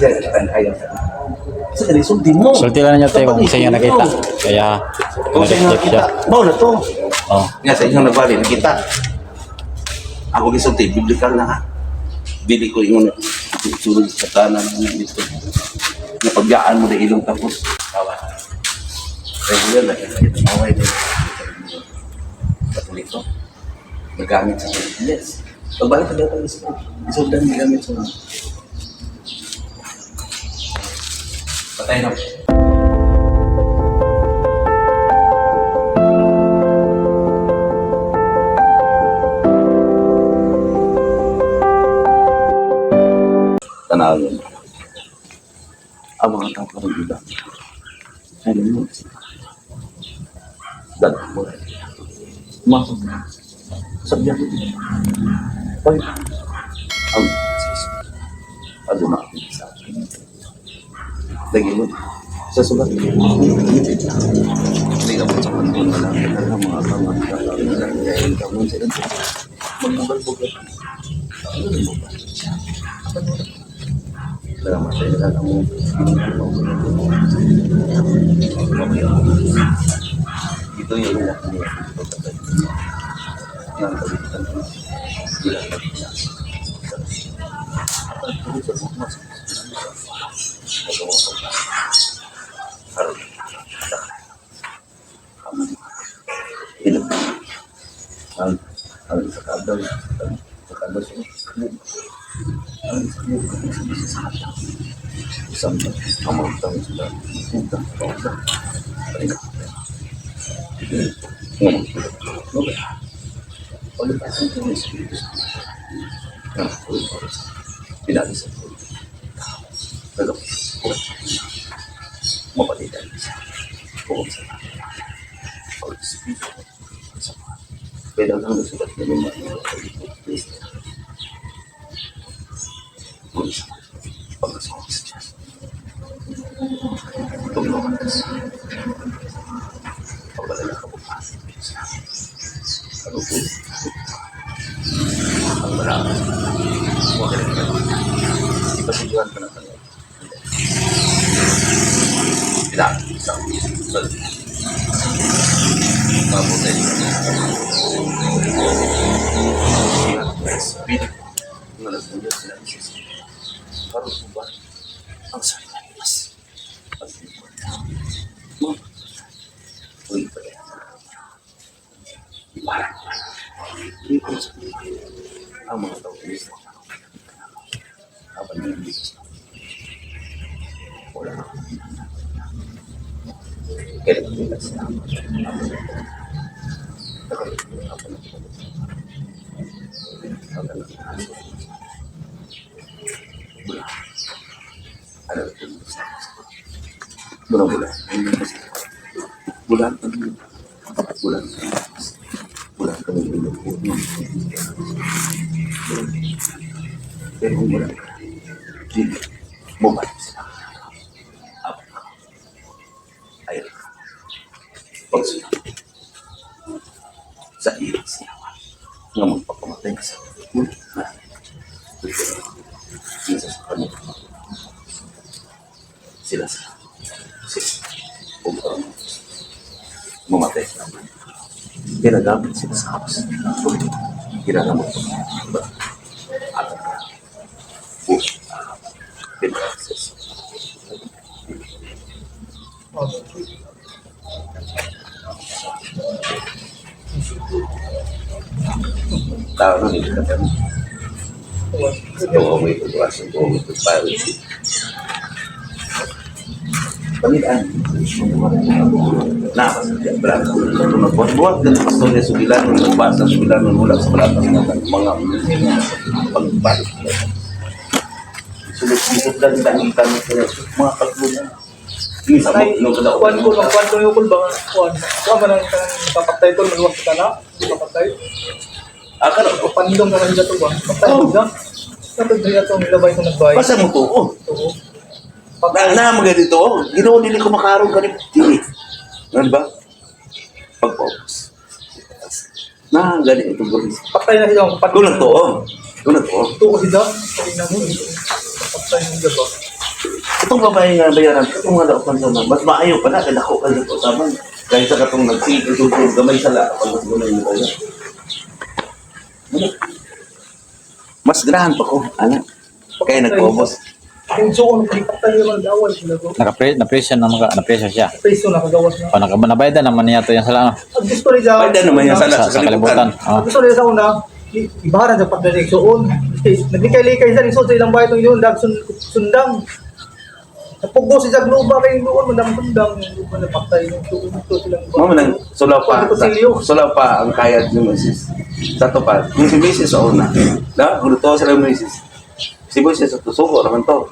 Ayaw sa Sa dali, sulti mo. Sulti lang niya tayo kung sa inyo nakita. Kaya, Kung sa inyo na-reject nakita, siya. mao na to. Oh. Nga sa inyo nagbali, nakita. Ako gisulti, biblical na ha. Dili ko ingon sulod sa tanan ng dito. Napagyaan mo na ilong tapos. Tawa. Regular na kita away din. Katoliko. Nagamit sa yes. Pagbalik ka dapat sa isuldan gamit sa patay na. Tanaw yun. Ang mga tao karon iba. Ay, mo. Dala mo. Masok na. Sabihan ko din. Pag ang ano na sa akin. Lagi mo. Sa sulat. Hindi ka po sa kanto na lang. Ang mga tao ang tao sila. Magbugal-bugal. Ano mo ba? Salamat sa inyo. Ito yung una ko niya. Yan, kawitan ko. Bilang Ang ang sa kadaw sa kadaw sa ang sa isang kamagtang sila punta pausa Pagkapasan ko ng Espiritu Santo. Ang pinali sa Pero, mapalitan sa huwag sa Holy Spirit sa mga Pero ang nasulat na mga please kung sa pagkasama sa Diyos. Tulungan ka sa pagbalala ka bukas. Ano po? Ang wala ka. Huwag ka rin ka. Ipasunduan ka na kanya. Pinakit sa Mabuti. Spirit. Nga nagpunod sila ni Jesus. Karon po ba? Ang sarili ng mas. Mo. Uy, pa yan. Ipon sa ang mga tao mismo. Habang hindi wala. Kailan nila sila. Bula bula. Bula bula. Bula kami bula. Pero kung wala ka, di bumalik sila. Apat ka. Ayun ka. Pagsunod. Sa iras niya. Nga magpapamatay ka sa Jesus sa kanya. Sila sa sila. Ug mamatay sila. Ginagamit sila sa house. Ginagamit ko. Ba? Atat ka. Bush. Pinasis. Tao na nila ka Ito may pag-asa ko, may pag-piracy. Pamilaan. Na, bravo. Buwag na pastor niya sugilan, nung basa sugilan, nung wala sa balata ng mga pagbalik. Sulod-sulod lang sa itan mga paglunan. Isa mo, Ay, nung kada kuan ko, nung kuan ko yung ba, kuan. Kuan ba nang kapatay ko, maluwag kita na, kapatay. Ah, kano? Pandong naman dyan to ba? Patay Oh. ko dyan. Kapag dyan ito, nilabay ko nagbay. Basta mo to, oh. Oo. Na, na, mga dito, oh. Ginawa nila ko makarong ganit. Dili. Ano ba? Pag-focus. Na, ganit itong gawin. Patay na siya, Kulang to, oh. Kulang to, oh. Ito ko siya, patay na mo. Patay mo dyan ba? Itong babae nga bayaran, itong mga daopan sa mga, mas maayo pa na, kaya dako ka sa usaban. Kaysa katong nagsigil, sulsul, gamay sala, kapag mas gamay mo kaya. Ano? Mas ganahan pa ko, ana. Kaya nag-obos. Kung suon, pagpatay yung mga away sila ko. Nakapre napresyo na mga napresyo siya. Peso nakagawas na. O naka nabayad naman niya to yung sala, no? Ang gusto niya sa... Bayad naman yan sala. Sa kalibutan. Oh. Ang gusto niya sa una, ibaharan sa pagdating suon. Naglikay-likay sa lisod sa ilang bahay itong yun, dag sundang. Napugo si Jagluba kay noon, mandang sundang. Yung lupa na patay yung suon ito silang Mo man sulaw pa, Konsilyo. sulaw pa ang kayad ni Mrs. Sa to pa, kung si Mrs. o na, na, gusto sila ni Mrs. Si Mrs. sa tusuko naman to.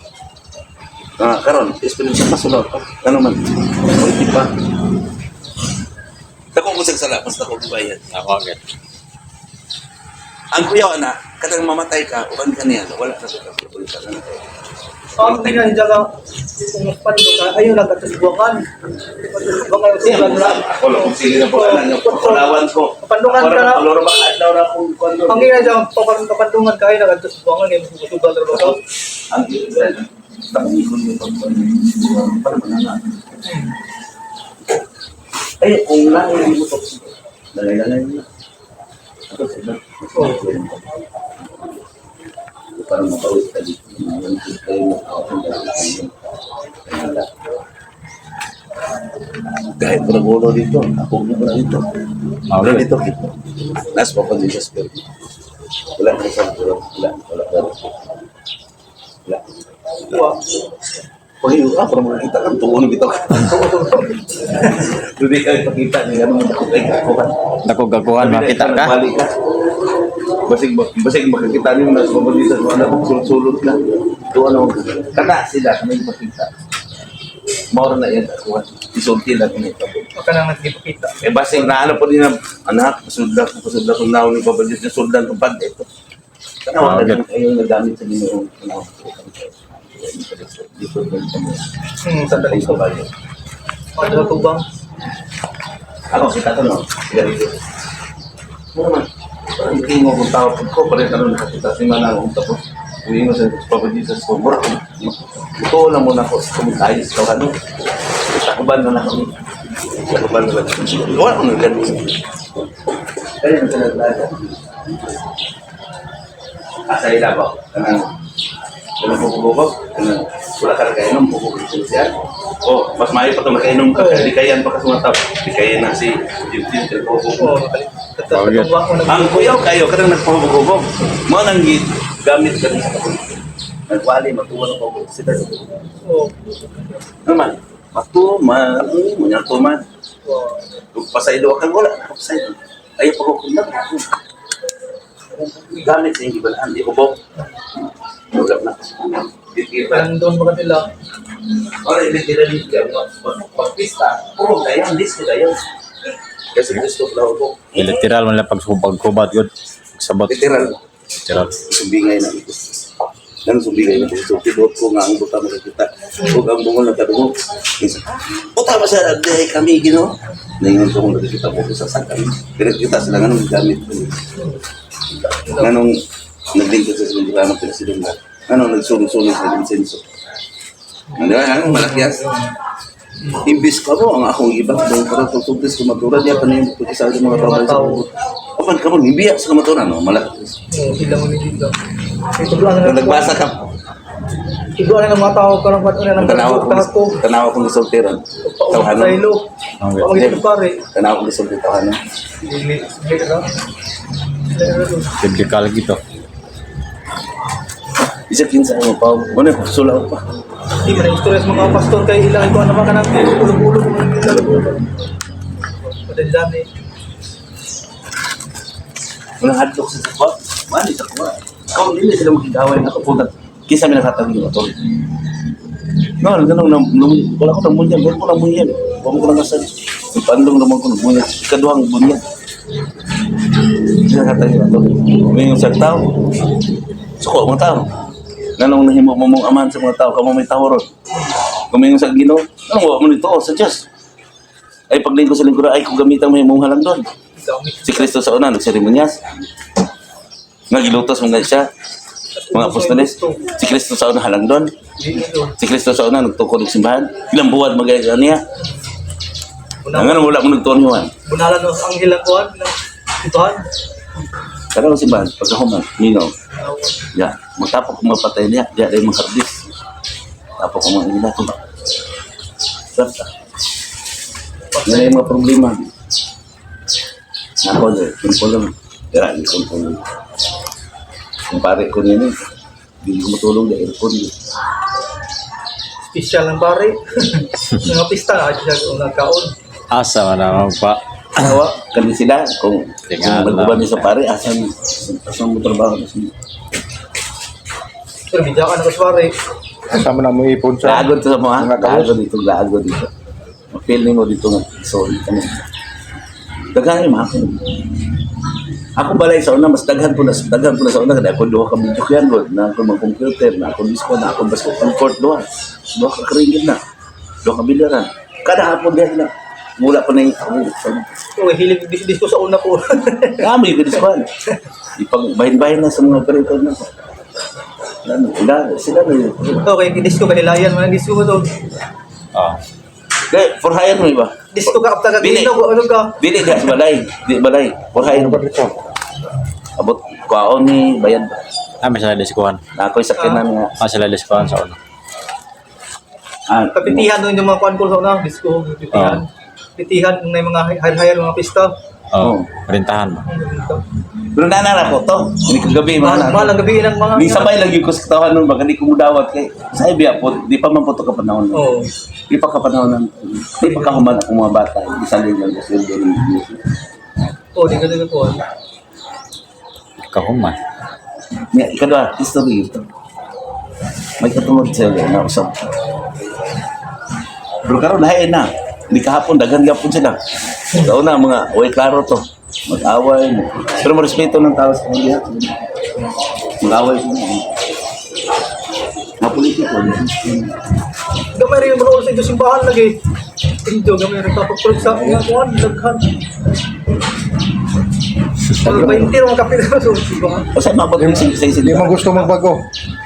Ah, karon, experience pa sulaw pa. Ano man? Pwede pa. Dako ko sala, basta ko bayad. Ako agad. Ang kuya na, kadang mamatay ka, uban ka niya, wala ka sa pulsa na. Ang tingnan niya ka, kung magpando ka, ayun lang, katusbukan. Katusbukan, sugan na. Ako lang, kung sige na po, alam niyo, palawan ko. Kapandungan ka na. Ako ba, adlaw ra kung kondo. Ang tingnan niya, kapandungan ka, ayun lang, katusbukan, yung sugal na ba? Ang taknikon yung pagkuhan para manana. Ay, kung lang hindi mo to, lalay-lalay na. Ito sila. Parang mapawit ka dito. Kayo mo kahit walang ulo dito, ako na wala dito. Wala dito. Nas pa ko sa spirit. Wala na sa wala, wala, wala, wala. Wala. Wa. Pag ah, para makakita kang tuon bitaw. Hindi ka ipakita niya ano mo kay ako ba. Dako gakuhan makita ka. Balik ka. Basig basig makakita niyo na sa sa mga sulot-sulot na. Tuon ako. Kana sila may ipakita. Mao na yan ako. Isulti lang ni ito. Baka nang nagkipakita. Eh basig na ano po din ang anak, pasudla ko naon ni Papa Diyos na sundan ko pag ito. Tanawa Ah, na lang kayo nagamit sa Ginoo. Tanawa ko. Dito ko kami. Sandali. Sa kabayo. Mga tubang. Ako, kita ko no. Sigarilyo. Mura man. Parang hindi mo kung tao ko, parang tanong nakakita si Manang kung tapos. Uwi mo sa Papa Jesus ko, mura ko. Ito lang muna ko, kung ayos ka ano. Takuban na na kami. Takuban na lang. Wala akong nagano. Kaya yung sinaglaga. Asa ila ba? Kanang kanang pupugubo? Kanang wala ka nakainom, pupugubo siya. Oh, mas maayo pa ito nakainom ka. Kaya likayan pa ka sumatap. Likayan na si Jim Jim Oo, katubang ko Ang kuyaw kayo, kanang nagpapugubog. Mo nang gamit ka rin sa kapatid. Nagwali, matuwa ng pagubog sila. Oo. Ano man? Matuman, manyatuman. Oo. Pasaylo ka, wala. Pasaylo. Ayaw pa ko kung gamit sa hindi balaan, di ubok. Wala na. Dito Nandun ba nila? Ora, literally, pagpista, puro kayo, disco kayo. Kasi gusto ko lang ubok. Literal man lang pagkubat gud. Sabot. Literal. Literal. Sumbingay na ito. Ganun sumbingay na ito. So, tibuot ko nga ang buta makakita. Huwag ang bungol na kadungog. Minsan, buta ba sa dahil kami, gino? Naingon ko kung nakikita ko sa sakay. Pero kita sila nga nung gamit ko. Nga nung naglingkod sa silang pila sila nga. Nga nung nagsulong-sulong sa insenso. Di ba? Ano, malakyas. Imbis ka mo, ang akong iba, doon ka rin tutugtis, kumatura niya, panin, pagkisal sa mga tao sa bukod. Opan ka mo, ibiyak sa kamatura, no? Malakyas. Oo, sila mo ni dito. Ito na Kung nagbasa ka, Ito na ng mga tao karong kan una ng tanawa kong, ko. tanawa kong gisultiran. Pauna sa ilo. Okay. Pamagit pare. Tanawa kong gisulti, tawanan. Dili, dili ra. Dili ra doon. Biblical gito. Isa kinsa mo pa, wala ko sulaw pa. Di man ang istorya sa mga pastor kay ilang ito naman kanang ulo-ulo kung nila. Madaldami. Wala hadlok sa sakwa. Mani sa kuwa. Kaon dili sila makigaway na ako punta. Kinsa mi nakatawag yung atol. No, ganun na wala ko nang munyan, wala ko nang munyan. Wala ko nang asal. Yung pandong naman ko nang munyan. Ikaduhang bunyan. Sila nakatawag yung atol. May yung sa tao. Suko ang mga tao. Ganong nahimo mo mong amahan sa mga tao, kamo may tahoron. Kung may sa Ginoo, anong wa mo nito sa Diyos? Ay paglingkod sa lingkod ay kung gamitan mo yung mong doon. Dami. Si Kristo sa una, nagseremonyas. Nga gilutos mo nga siya. Mga apostoles. Si Kristo sa una halang doon. Si Kristo sa una nagtukod og simbahan. Ilang buwan magay niya. Bunalan, Ang wala mo nagtuon ni Juan. bunalan ng anghel ang kuan ng simbahan. Kada ang simbahan pagkahuman, nino. Ya, magtapok kung mapatay niya, diya dahil maghardis. Tapok kung mga nila ito. Basta. Yan ay mga problema. Ako, eh, simple lang. Kaya, simple lang. Kung pare ko niya eh, hindi ko matulong na aircon. Special ng pare. Mga pista na siya kung nagkaon. Asa man na pa. Awa, kani sila, kung Tingala. nag-uban niya sa pare, asan, asan mo trabaho? Asan? Pero bidya ka na sa pare. Sama na mo ipon sa Laagod sa mga, Mga kaos. laagod dito, laagod dito. Ma-feel nimo dito nga, sorry ka na. Daghan yung mga ako balay sa una, mas daghan po na sa una, kaya ako duha ka video yan, god, na ako mga computer, na ako disco, na ako basketball court, duha. Duha ka kringin na. Duha ka bilyaran. Kada hapon diyan na. Mula pa na yung ako. Uy, hilig disco sa una ko. Kami yung disco. Ipag bahin-bahin na sa mga operator na. Wala na, wala, sila na yun. Okay, disco kahilayan man disco mo to. Oh. Kaya, for hire mo iba? Disco ka kapta ka Dili. gino ano ka. Dili gas balay, di balay. For hire. Ano ba dito? Abot kwaon ni bayad. Ah, may sila diskuhan. Na ako'y sakyanan nga. Ah, sila diskuhan sa una. Ah, Kapitihan nun yung mga kuan ko sa una, disco, pitihan. Pitihan ng mga hire-hire mga pista. Oh, rentahan ba? Pero nanara ko to. Hindi ko gabi Mahal, mga mahal ang gabi ng mga Ni sabay lagi ko sa katawan nun, baka di ko mudawat kay sa ibiya po, di pa man po to kapanahon. Oo. Di pa kapanahon ng di pa kahuman akong mga bata. Di sa lang kasi doon. Oo, di ka din kuan. Kahuman. Nga, ikadwa, history ito. May katungod sa iyo na usap. Pero karon lahi na. Hindi kahapon, daghan gapon sila. Sa una, mga, uy, klaro to. Mag-away. Pero marespeto ng tao sa kanila. Mag-away sila. Mga politiko. Gamay rin yung mga sa ito simbahan lagi. Indo, gamay rin kapag sa mga kuan, daghan. Mga 20 mga kapil sa simbahan. O sa mabot yung sa Hindi sila. man gusto magbago.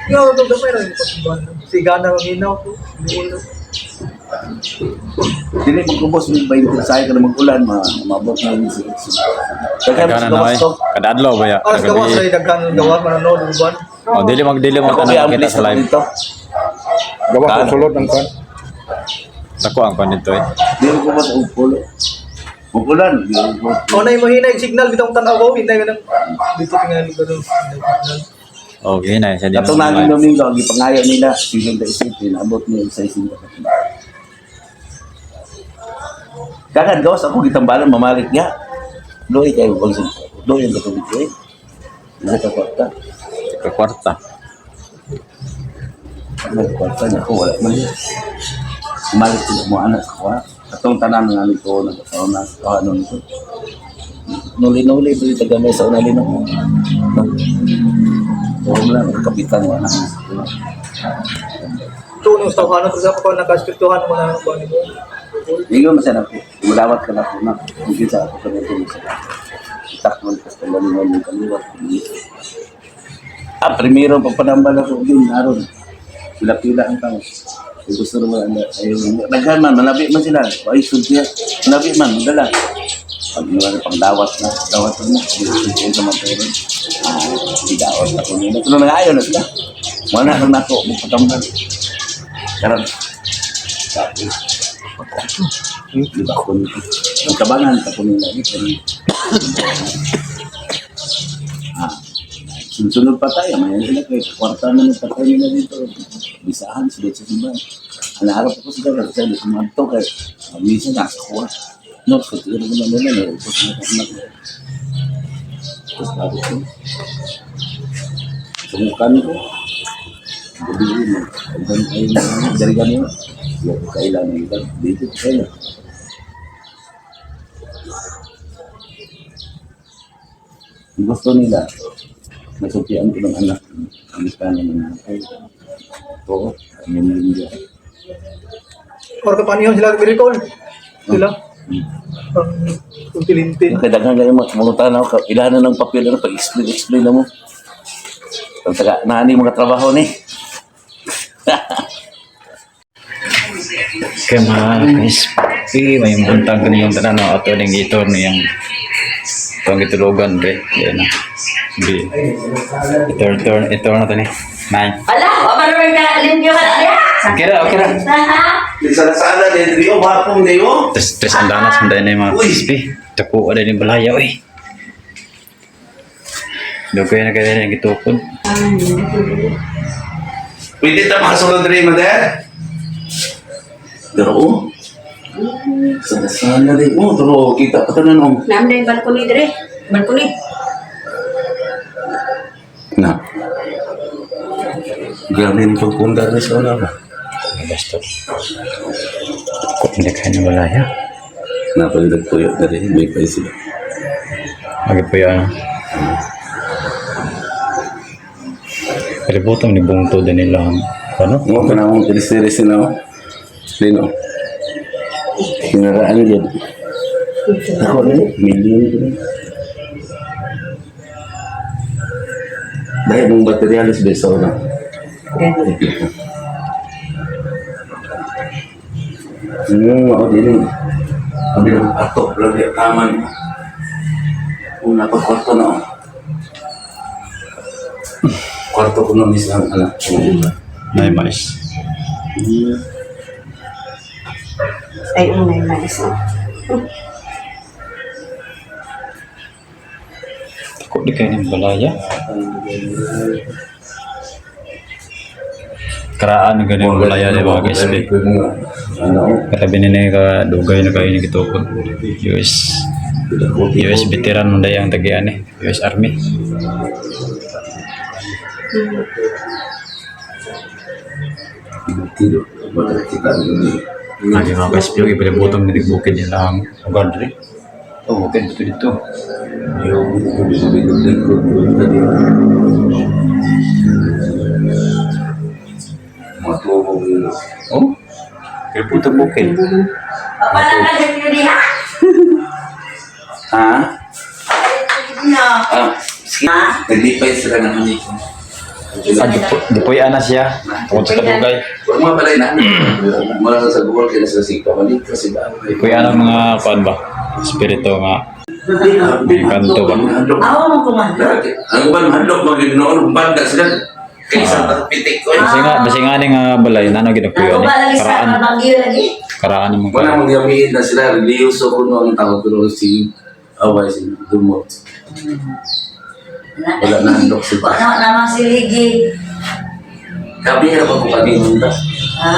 Nga, gamay rin yung simbahan. Sigana ng hinaw ko. Ulo. Dili magkubos yung 20 sa ka na mag-ulan, mabot na yung sa. Daghan Daghan sa na gawas eh. to. Kada adlaw ba ya? Aras gawas Gabi. ay daghan ng gawas manonood uban. Oh, dili mag Ako tanan kaya ang kita bilis sa live. dito. Gawa ko sulod ang kwan. Dako ang pan dito eh. Dili magkubos ang pulo. Mag-ulan, dili magkubos. O na mahina yung signal bitong tanaw ko, hinay ka ng dito tingali ko ng signal. Okay na sa di Katong na naging live. Domingo, ang gipangayo nila, 56, inabot niya sa ising Dagan gawas ako gitambalan mamalik niya. Doy kayo bang doy ang katubig ko eh. Isa ka kwarta. Ka kwarta. Ano kwarta niya ako wala man. Mamalik sila mo anak ko ha. Katong tanan nga nito nagkasaon na sa ano nito. Nuli-nuli pa yung taga may sa una lino. Oo lang, kapitan mo anak. Ito nung tawhanon sa ko nakaskriptuhan mo na ko ni mo. Hindi mo masarap po. Mulawat ka na po na. Mungkin sa ako kami ito sa itak mo kas kalalingon ng kaliwat. Ah, primero pagpanambal ako yun, naron. Pila-pila ang tao. Kung gusto naman, ano, ayun, daghan man, manabi man sila. Ay, sulti. Manabi man, madala. Pag iwan, pang dawat na, dawat na. Hindi ko naman pero. Hindi dawat ako nila. Pero nag-ayaw na sila. Wala na nako, magpatambal. Karon. Tapos, di ba ako nito? Ang kabangan, ako nila. Ah, sunod pa tayo. May sila kay kwarta na ng patay nila dito. Bisahan, sila sa simbahan. Ang harap ko sila kasi sa sumanto kay minsan nasa kuha. No, sa tiro ko na nila, may upos na anak ko. Tapos sabi ko, sumukan ko. Gabi yun, hanggang kayo na, darigan nyo. Hindi ako kailangan ng iba. Dito ko kailan. Ang gusto nila, nasupian ko ng anak. Ang sana ng anak. Oo, ang yun yun. Or kapaniyon sila recall. Sila. Ang kuntilintin. Kaya daghan kayo mga tanaw ka, ilahan na ng papel na pag-explain, explain na mo. Ang taga naani mga trabaho ni. Kaya mga ka-SP, may buntag ko niyong tanan no, ato ning itor niyang itong gitulugan bre. Yan na. Bi. Itor itor itor na to ni. Nay. Ala, wa pa naman ka limpyo ka na diha. Okay ra, okay ra. Sana-sana din Rio hapon niyo. Tres tres andanas man dahil na yung mga Uy. ka-SP. Dako ada ni balaya oy. Dugay na kayo na gitukod. Pwede ta makasulod rin, Mader? Pero oh. Sana-sana din. Oh, pero kita pa tanan oh. Naam na yung balcony dire. Balcony. Na. Grabe yung pagpundar ni sa una ba? Basta. Kung hindi kayo na balaya. Napalidag po yun na rin. May pa sila. Lagi po yan. Kalibutan ni Bungto din nila ang ano? Mo ka na akong tiris-tiris na oh. Sino? Kinaraan yun. Ako rin. Million din. Dahil mong materialis ba sa una? Ako din eh. Sabi ng ato, lagi taman. Una pa kwarto na oh. Kwarto ko na mismo ang anak ko. Nay mais. Ay, unay mais. Tako di kayo ng balaya. Karaan ng ganyan balaya di ba guys? Ano? Katabi nila ka dugay na kayo ni gitukod. US US veteran man dayang tagian eh. US Army. Tilo. Baka kita ini. Lagi mga guys, yung ipalibutan ni bukid nila ang lugar diri. Oh, bukid dito dito. Yung tadi. Mga tubo yun. Oh, kalibutan bukid. Papa na ka limpyo diha. Ha? No. Ah, sige. Naglipay sila ng ano ko. Ah, dipoy ana siya. Tungkol sa kadugay. Huwag mo pala ina. Mula sa Google kaya sa sika. Mali kasi ba? Dipoy ana mga kuan ba? Espiritu nga. Kanto ba? Awa mo kumahlo. Ang uban mahadlok maginoon banda sila. Kay isang pitik ko. Basi nga ni nga balay nano ginapuyo Ako ni. ba lagi sa Karaan, Bagyo lagi? karaan ng mga Wala mong gamihin na sila relihiyoso kuno ang tawag kuno si away si Dumot. Wala na handok sila. Wala na naman si Ligi. Kabi na pa kung kanino ta. Ha?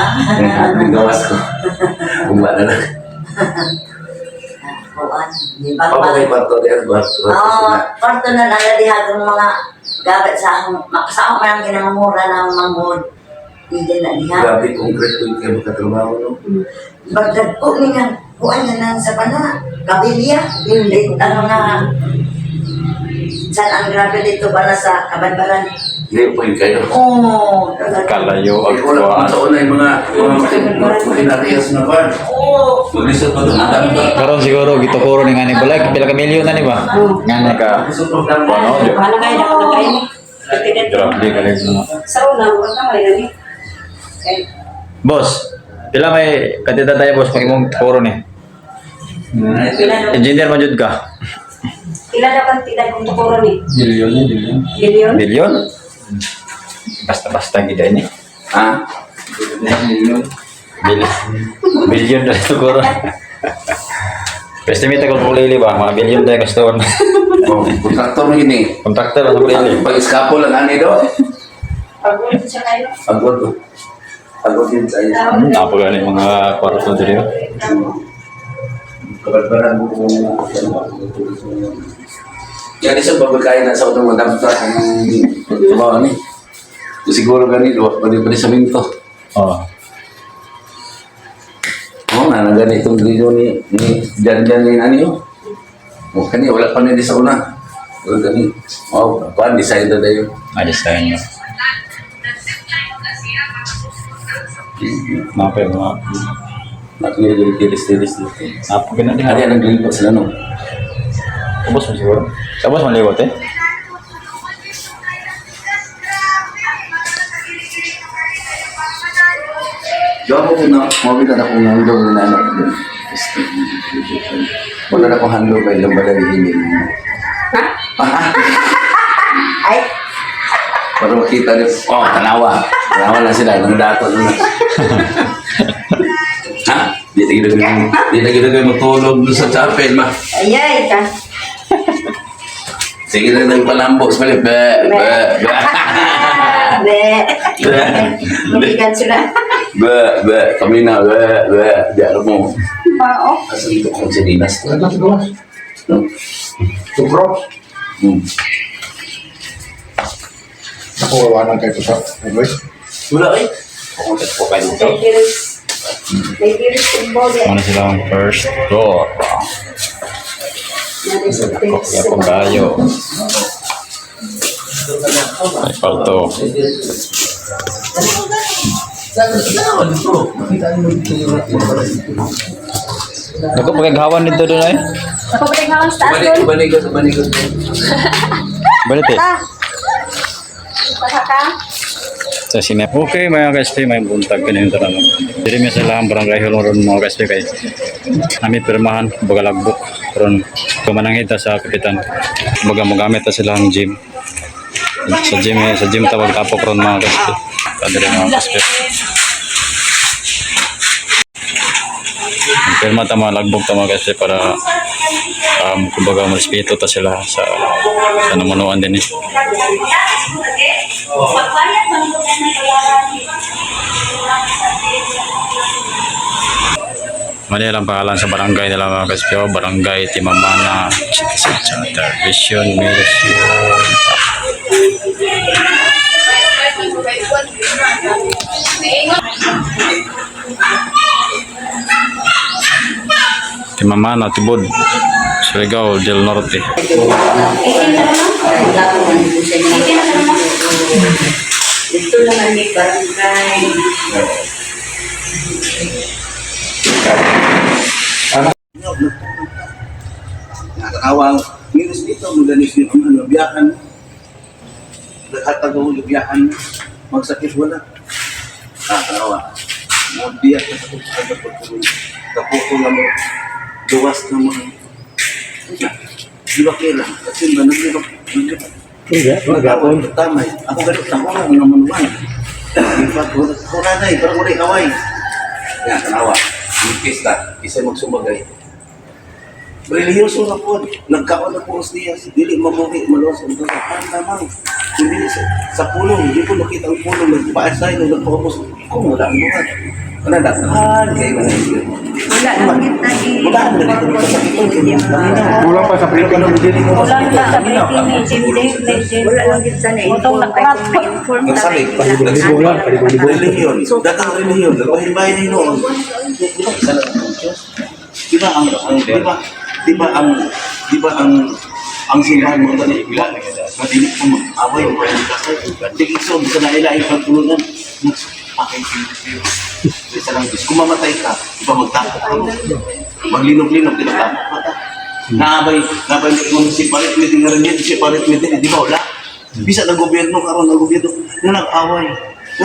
Ang gawas ko. Kung wala na. Kuan. Di ba? Ako kay Barto di ang Barto. Oo, kwarto na lang diha kung mga gamit sa akong sa akong man ang ginamamura ng manghod. Hindi na diha. Grabe konkreto yung kayo makatrabaho no. Bagdag po ni nga kuan na nang sa pana. Kabilya. Hindi ano nga saan ang grabe dito para sa Kabanbaran. Hindi po yung kayo. Oo. Kalayo Ay, ang wala kuan. pa sa una yung mga mga makinarias na ba? Oo. Maglisod pa doon. Karon siguro gitukuro ni nga ni balay pila ka milyon na ni ba? Nga ni ka. Maglisod pa doon. Ano? Wala kayo, dako na kayo. Grabe galing mga. Sa una, wala ka may lagi. Kay Boss, pila may kantidad tayo boss kung imong tukuro ni. pila Engineer man jud ka. pila na kantidad kung tukuro ni? Bilyon bilyon. Bilyon? Bilyon? Basta-basta gid ni. Ha? Bilyon. Bilyon na siguro. Estimate ko kung lili ba, mga bilyon tayo gusto. Oh, kontraktor mo yun eh. Kontraktor lang sa lili. Pag iskapo lang ani do. Pagulot siya kayo. Pagod. Pagod din sa iyo. Napagani mga kwarto diri. Oh. Kabarbaran mo kung Yan isa babagay na sa unang madamta ang trabaho ni. Siguro gani do pwede pa sa minto. Oh. Oh, na gani itong video ni ni Jan Jan ni ani oh. Oh, kani wala pa ni sa una. Wala gani. Oh, kuan design na dayo. Ah, design niyo. Napa yung mga Nakilil tiris-tiris dito. napagani Ani diha. ang naglipat sila no. Ubos mo siguro. Sa ubos man liwat eh. Gawa ko na, mawita na kong handlo na anak doon. Wala na kong handlo ba ilang balay hinin. Ay, Para makita niyo, oh, tanawa. Tanawa na sila, nang dato na. Ha? Di na gina kayo matulog doon sa chapel, ma. ayay ka. Sige na lang palambok sa palit. Be, be, be. Be. Be, Mabigat sila. be, be. Kami na, be, be. Di alam mo. Oo. Asa dito kong sininas? Ano sa gawas? No? Sukro. Ako, wawanan kayo sa Boy. Wala eh. Ako, nagpakain mo. May giris. May giris yung body. Ano sila ang first floor. Ako, kayo. Ay, palto. Dako pagkagawan nito doon ay. Ako pa rin sa taas doon. Balik, balik, balik. Balit eh. Baka ka. Sa sinep. Okay, mga kaspi, may buntag kini yung tanan. Diri mi sila ang barangay hall ron mga kaspi kay nami pirmahan baga lagbok ron kumanangita sa kapitan. Baga mogamit ta sila ang gym. Sa gym eh, sa gym tawag tapok ron mga kaspi. Kadiri mga kaspi. Pirma ta mga lagbok ta mga kaspi para kumbaga marespeto ta sila sa sa namunuan din eh. Pagbayad man ko na bayaran. Manila ang pangalan sa barangay nila mga kaspyo, Barangay Timamana, Center, Vision, Mission. Timamana, Tibod, Surigao del Norte. Dito lang ang may barangay. Nakakawang, minus dito, maganis dito, ano, biyakan. Naghatag ako, biyakan. Magsakit wala. Nakakawa. Mo biyak na sa kung saan na pagkulong. Kapuko na mo, duwas na mo. Di ba kailan? Kasi ba, naglibak, naglibak. Magapon. Tamay. Ako ganit, ako nga, mga manuman. Di ba, ako nanay, parang wala kaway. Yan, tanawa. Yung pista, isa magsumagay. Relihiyoso na po. Nagkaon na po ang diyas. Dili mamuhi, maluwas ang dusa. Parang lamang. Hindi sa pulong, hindi ko makita ang pulong. Nagpaasay, nung nagpaupos. Kung wala ang buhat. Wala na. Ah, kayo na. Wala lang kita Wala na dito sa sakit. Kulang pa sa Philippines. Wala lang sa Philippines. Wala lang kita na Utong inform kay nakurat. kung na-inform ta Nagsabi, Palibo-libo lang, palibo-libo. Relihiyon. Datang relihiyon. Nagbahin-bahin din noon. Di ba isa lang ang Diyos? Di ba ang, ang di ba, di ba ang, di ba ang, ang simbahan mo dali, madilit mo mag-away o kasay. Sige, so, bisa na ilaing pagtulungan. Nagpakay Isa lang Diyos. Kung mamatay ka, di ba magtapok ka mo? Maglinog-linog, di ba tapok ka? Naabay, naabay kung separate meeting na rin yan, separate meeting, di ba wala? Bisa ng gobyerno, karon ng gobyerno, na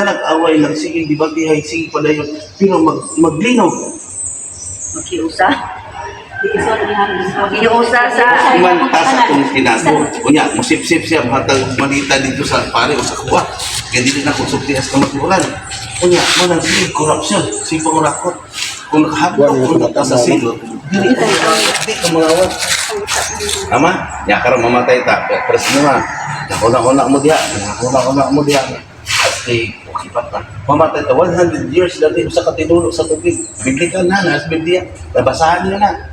nag-away lang, sige, di ba, dihay, sige pala yun. Pero maglinog, Makiusa. Makiusa sa kumanta sa itong tinago. Unya, musip-sip siya, hatag malita dito sa pare o sa kuwa. Kaya dili na konsultias ka matulan. Unya, mo nang sige, corruption, sige pangurakot. Kung nakahabot kung nata sa silot, dili ka, di ka mangawat. Ama, ya karon mamatay ta, pres na ma. Nakuna-kuna mo diha, nakuna-kuna mo diha. At kay okay pa ta. Mamatay ta 100 years lang din sa katinulo sa tubig. Biblical na, nas Biblia. Nabasahan niyo na.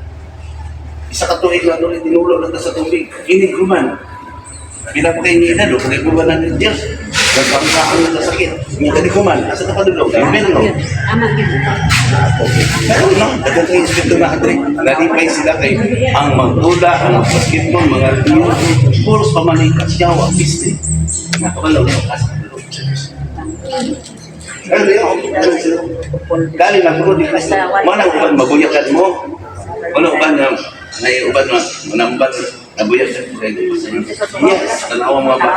Isa ka tuig lang doon, tinulo lang ta sa tubig. Inig human. Pila pa kayo ni edad, o kaya 100 years. Nagpangkaan na sa sakit. Nga kani human, asa ka padulong? Impyerno. Pero no, dagan kayo inspektor na Andre. Nalipay sila kay ang magdula, ang magsakit mo, mga tiyo, puros pamanikas, yawa, piste. Nakabalaw na asa ka padulong. Ano yun? Ano sila? Dali lang mo, di ka. Mana uban mabuyakan mo. Mana uban na nay uban na manambat nabuyak. Yes, tanawa mga ba.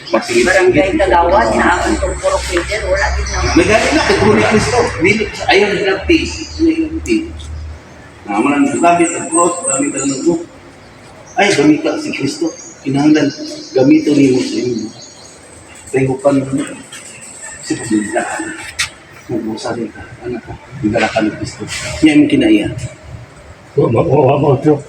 Magsingit. Barangay Kagawa, inaakong itong puro leader, wala gid na. Nagani na kay Holy Kristo. Dili ayaw hinabti. Ayaw hinabti. Na mo nang gamit ang cross, gamit ang nagbo. Ay gamita si Kristo. Kinahanglan gamito nimo sa inyo. Kay hupan mo. Si pagdila. Mubusa rin ka, anak ka. Gidala ka ni Kristo. Niya imong kinaiya. Wa mo to.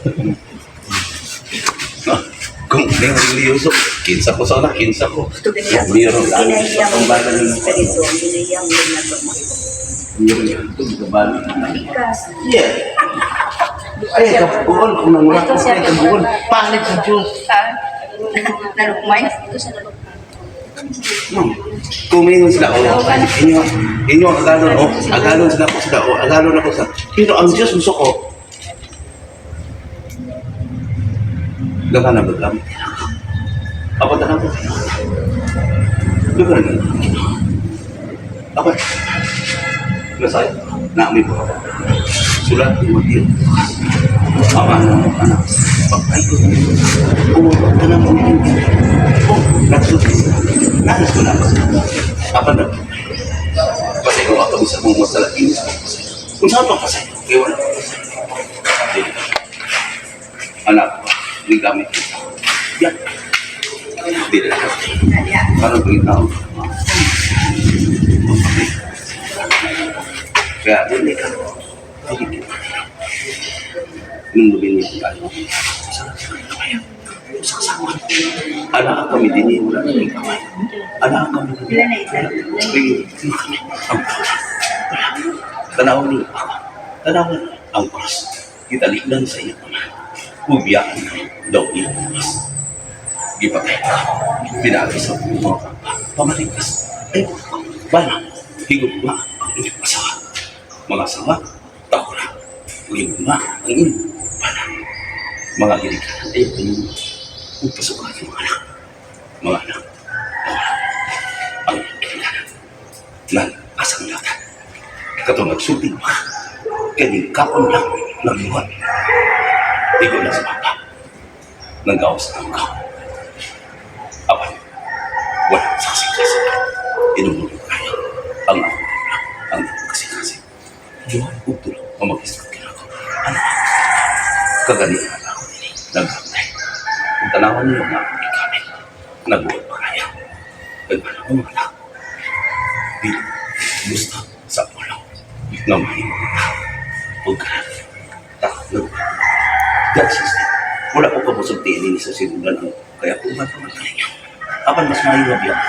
Kung religyoso, kinsa ko sa una, kinsa ko. Ito ginaya. Meron lang. Ginaya mo Ang bagal ng espiritu, ginaya mo na ito mo. Meron ito, gabali. Pikas. Yeah. Ay, kabuol. Kung nangura ko, ay, kabuol. Palit sa Diyos. Nalukmay? Ito sa nalukmay. No. Kung mingon sila, oh, inyo, inyo ang agalon, oh, agalon sila ko sila, oh, agalon ako sa. Pero ang Diyos gusto ko, Daga na bagamit nila ako. Apat na lang ko. Daga na lang. Apat. Nasaya. Naami po ako. Sulat ni Mateo. Ama na mo anak. Pagkay ko. Umabot ka na mo. Oh, nagsulti sila. Nais ko na ako sila. Apat na. Pasay ko ako sa mong masala. Inis ko pasay. Kung saan pa pasay? Kaya wala pa pasay. Dili. Anak ko, hindi gamit ko. Yan. Dili na. Parang pagkitao. Kaya dili ka. Dili ka. Nung lumin niya tayo. Sa Anak kami din eh, wala na rin kamay. Anak kami din. Ilan na isa? Kami. Ang cross. Wala. Tanaw niyo ako. Tanaw niyo ang cross. Gitalikdan sa iyo ama. Ubiyaan na daw iyong cross. Gipatay ka. Pinagi sa mga pamaligtas. Ay, bala. Higop na ang inyong asawa. Mga asawa, tao na. Higop na ang inyong bala. Mga ginikanan, ay inyong upasukan ang mga anak. Mga anak, tao na. Ang inyong ginikanan. Nan, asang lata. Katong nagsulti pa. Kaya di kaon lang nagluhat. Igo na sa papa. Nanggawas ang kaon. Apan, wala sa kasing-kasing. Inumulong kayo. Ang ako lang, ang kasing-kasing. Juan, ug tulo, mamag-isip ka ako. Ano ako? Kaganihan ako dini. Naghantay. Kung tanawan niyo nga akong gigamit, nagbuhat pa kayo. Nagmana ko mga anak. Dili, gusto sa pulong. Nga mahimo ka. Huwag ka. Takot. God system. Wala ko kamusultiin ini sa sinulan ang kaya kung man pa niya. Apan mas maayo nga biyak.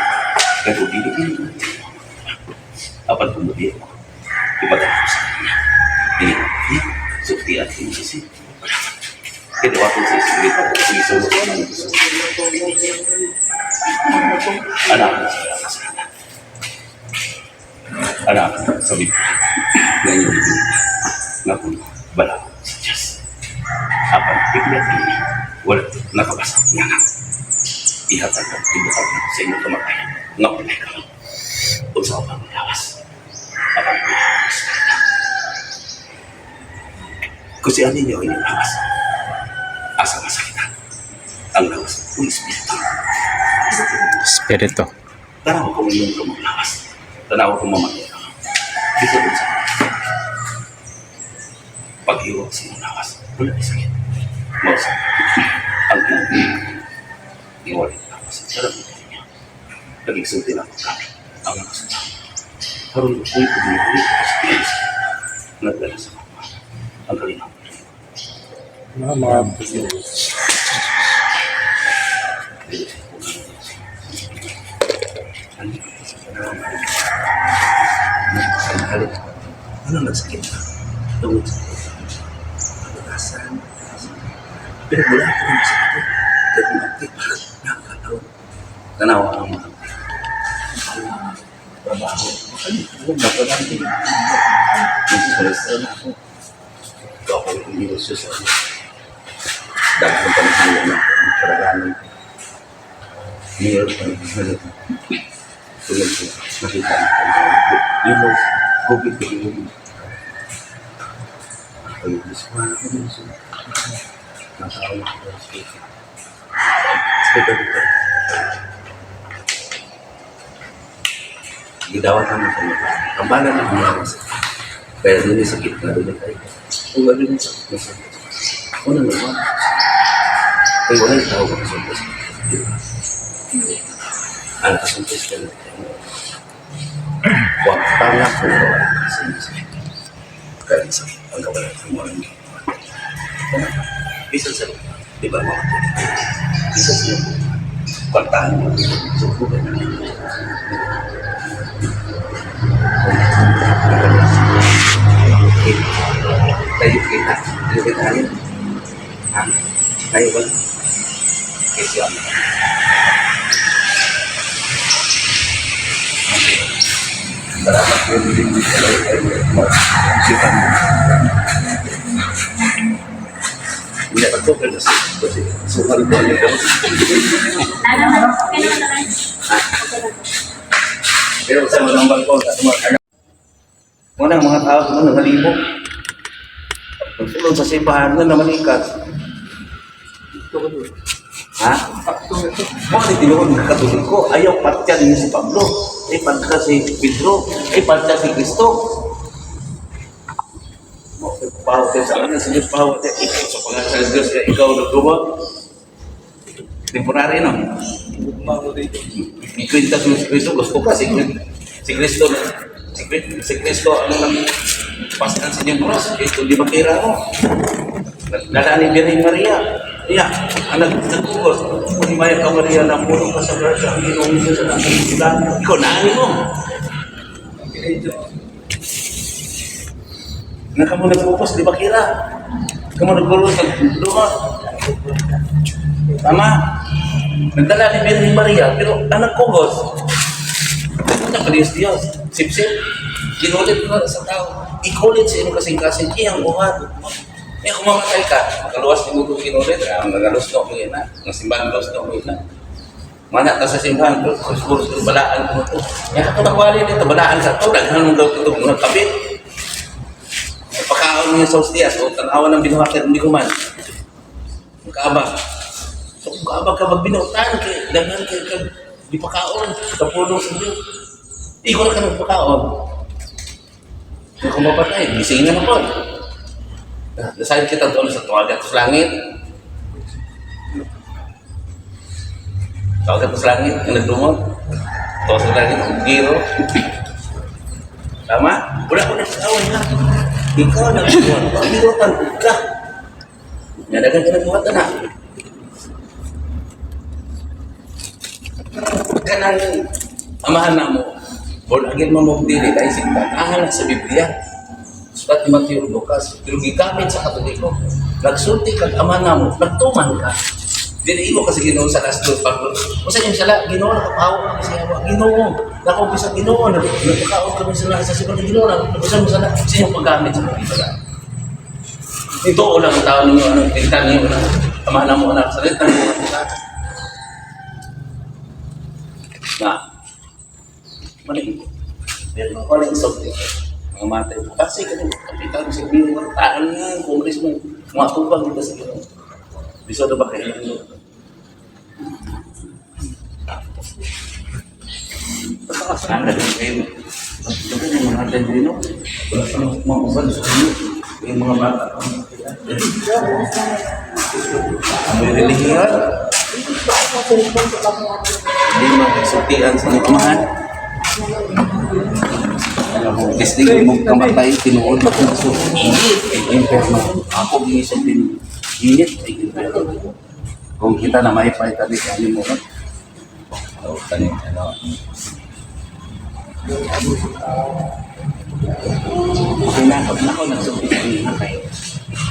Kaya kung dili dili ko. Apan kung mabiyak ko. Ipadala ko sa kanya. Dili ko niya. Sultian ko sa sin. Wala. Kaya dawaton sa espiritu ko kung isulot ko ng gusto. Anak sa kasalanan. Anak sa Biblia. Na inyong ibinita. Na kung bala sa Diyos. Apan bigla ini wala nakabasa nga nga. Ihatag ang ibuhat na sa inyong kamatayan nga wala ka. Unsa pa ang lawas. Apan ang espiritu. Kung siya ninyo ang inyong lawas, asa masakitan. Ang lawas o espiritu. Espiritu. Tanaw ko inyong kamong lawas. Tanaw ko mamatay ka. Bisa dun sa pag-iwag sa inyong lawas. Wala ay sakit. Mausa. Ang inyong iwalay ng lawas. Sarap mo niya. Nagigsulti na ako kami. Ang mga sa tao. Karoon ko po'y pag-iwalay ko sa Diyos. Nagdala sa kapwa. Ang kalinaw. Mga Ano nagsakit ka? Tungod sa pag-asan. Pero wala ko rin sa ito. Kaya kung akit, nakakataon. Tanawa ang mga trabaho. Ano? Ano ba? Nagsasalista na ako. Ito ako yung negosyo sa ano. Daghang panahon na ako. Ang paraganan. Mayor pa rin. Tulad ko, nakita ko. You know, COVID ko yun. Ay, wala ko din siya. Nasa ako na ako sa hospital. Hospital dito. Gidawat naman sa mga. Kambala na mga sa. Kaya din sa gitna doon tayo. Kung wala din sa gitna. Una naman. Kaya wala yung tao makasuntos. Di ba? Ang kasuntos ka na. Huwag tanga kung wala kasuntos. Kaya sa ang kawalan ng mga bisan sa lupa, di ba mga katoliko? Bisan sa lupa, kwartahan mo, subukan na. Okay. Tayo kita. Tayo kita alin. Ha? Tayo ba? Kasi ano? Salamat po din dito. Hindi pa ko kasi kasi sukal ko ano ko. Ano naman? Okay naman naman. Pero sa mga bangko sa mga Muna ang mga tao sa mga nalibok. Pagsulod sa simbahan na namalikas. Ha? Mo ni tinuod ng Katoliko, ayaw partya ninyo si Pablo, ay partya si Pedro, ay partya si Kristo. Mo pawat sa akin sa Diyos pawat ikaw sa pangalan sa Diyos kaya ikaw naggawa. Temporary no. Gugma mo dito. Ikwenta si Kristo, gusto ka si si Kristo na si, si Kristo ano lang pasan sa inyong cross, ito di ba kira mo? Dadaan ni Birhen Maria. Iya, ang nagtugos. Kung maya ka Maria na puno ka sa grasya, ang Ginoong Diyos sa nakikita. Ikaw naani mo. Nakamu nagpupos, di ba kira? Kamu nagpulos, nagluha. Tama. Nagdala ni Birhen Maria, pero anak kugos. Ano ka Diyos Diyos? Sipsip. Ginulit ko sa tao. Ikulit sa imong kasing-kasing iyang buhat. Eh, kung mamatay ka, makaluwas ni mo ginulit. Ah, ang nagalos na mo na. Ang simbahan los na mo na. Mana ka sa simbahan, krus krus balaan ko to. Ya katong dito, balaan ka to, daghan mong daw ito mga kabit. Pakaon niya sa Dias o tanawa ng binuhatan hindi ko man. Makaabag. So kung kaabag ka magbinutan kay daghan kay kag di pakaon sa pulong sa Dios. Di ko na ka nagpakaon. Kung kung mapatay, gisingin na na po. Nasayad kita doon sa tuwagat sa langit. Tuwagat sa langit, ang nagdumot. Tuwagat sa langit, ang giro. Tama? Wala ko nagkawan ha. Ikaw nagbuhat. Pamirotan ka. Nadagan ka nagbuhat na. Kanang amahan na mo, born again mo mo dili dahil sinta ahan na sa Biblia. Sulat ni Mateo Lucas, pero gigamit sa Katoliko. Nagsulti kag ama na mo, nagtuman ka. Dili imo kasi Ginoo sa last dos Pablo. Usa yung sala, Ginoo nakapahawa kami sa yawa. Ginoo, nakaupis sa Ginoo, nagpakaon kami sa sa sibat ng Ginoo, nagpakaon sa sa iyong paggamit sa Biblia. Ito lang ang tao ninyo, ano, tinta ninyo, ano, ama na mo, anak, salita mo, anak. Na, mali. Pero wala yung sobri. Mga matay mo. Kasi ganun, kapitan sa Ginoo, taan nga, congressman, mga tubang dito sa Ginoo. Biso na ba kayo? Ang kayo. Ito yung mga dendrino. Wala pa ng mga uban sa inyo. Yung mga bata. Ang relihiyon. Hindi magsultian sa inyong amahan. Testing mo kamatay, tinuod na kung gusto. Init ay imperno. Ako ginisultin. Init ay imperno. Kung kita na maipay tabi sa mo. Oh, tani, ano. Okay na, pag nako nagsulti sa inyo kay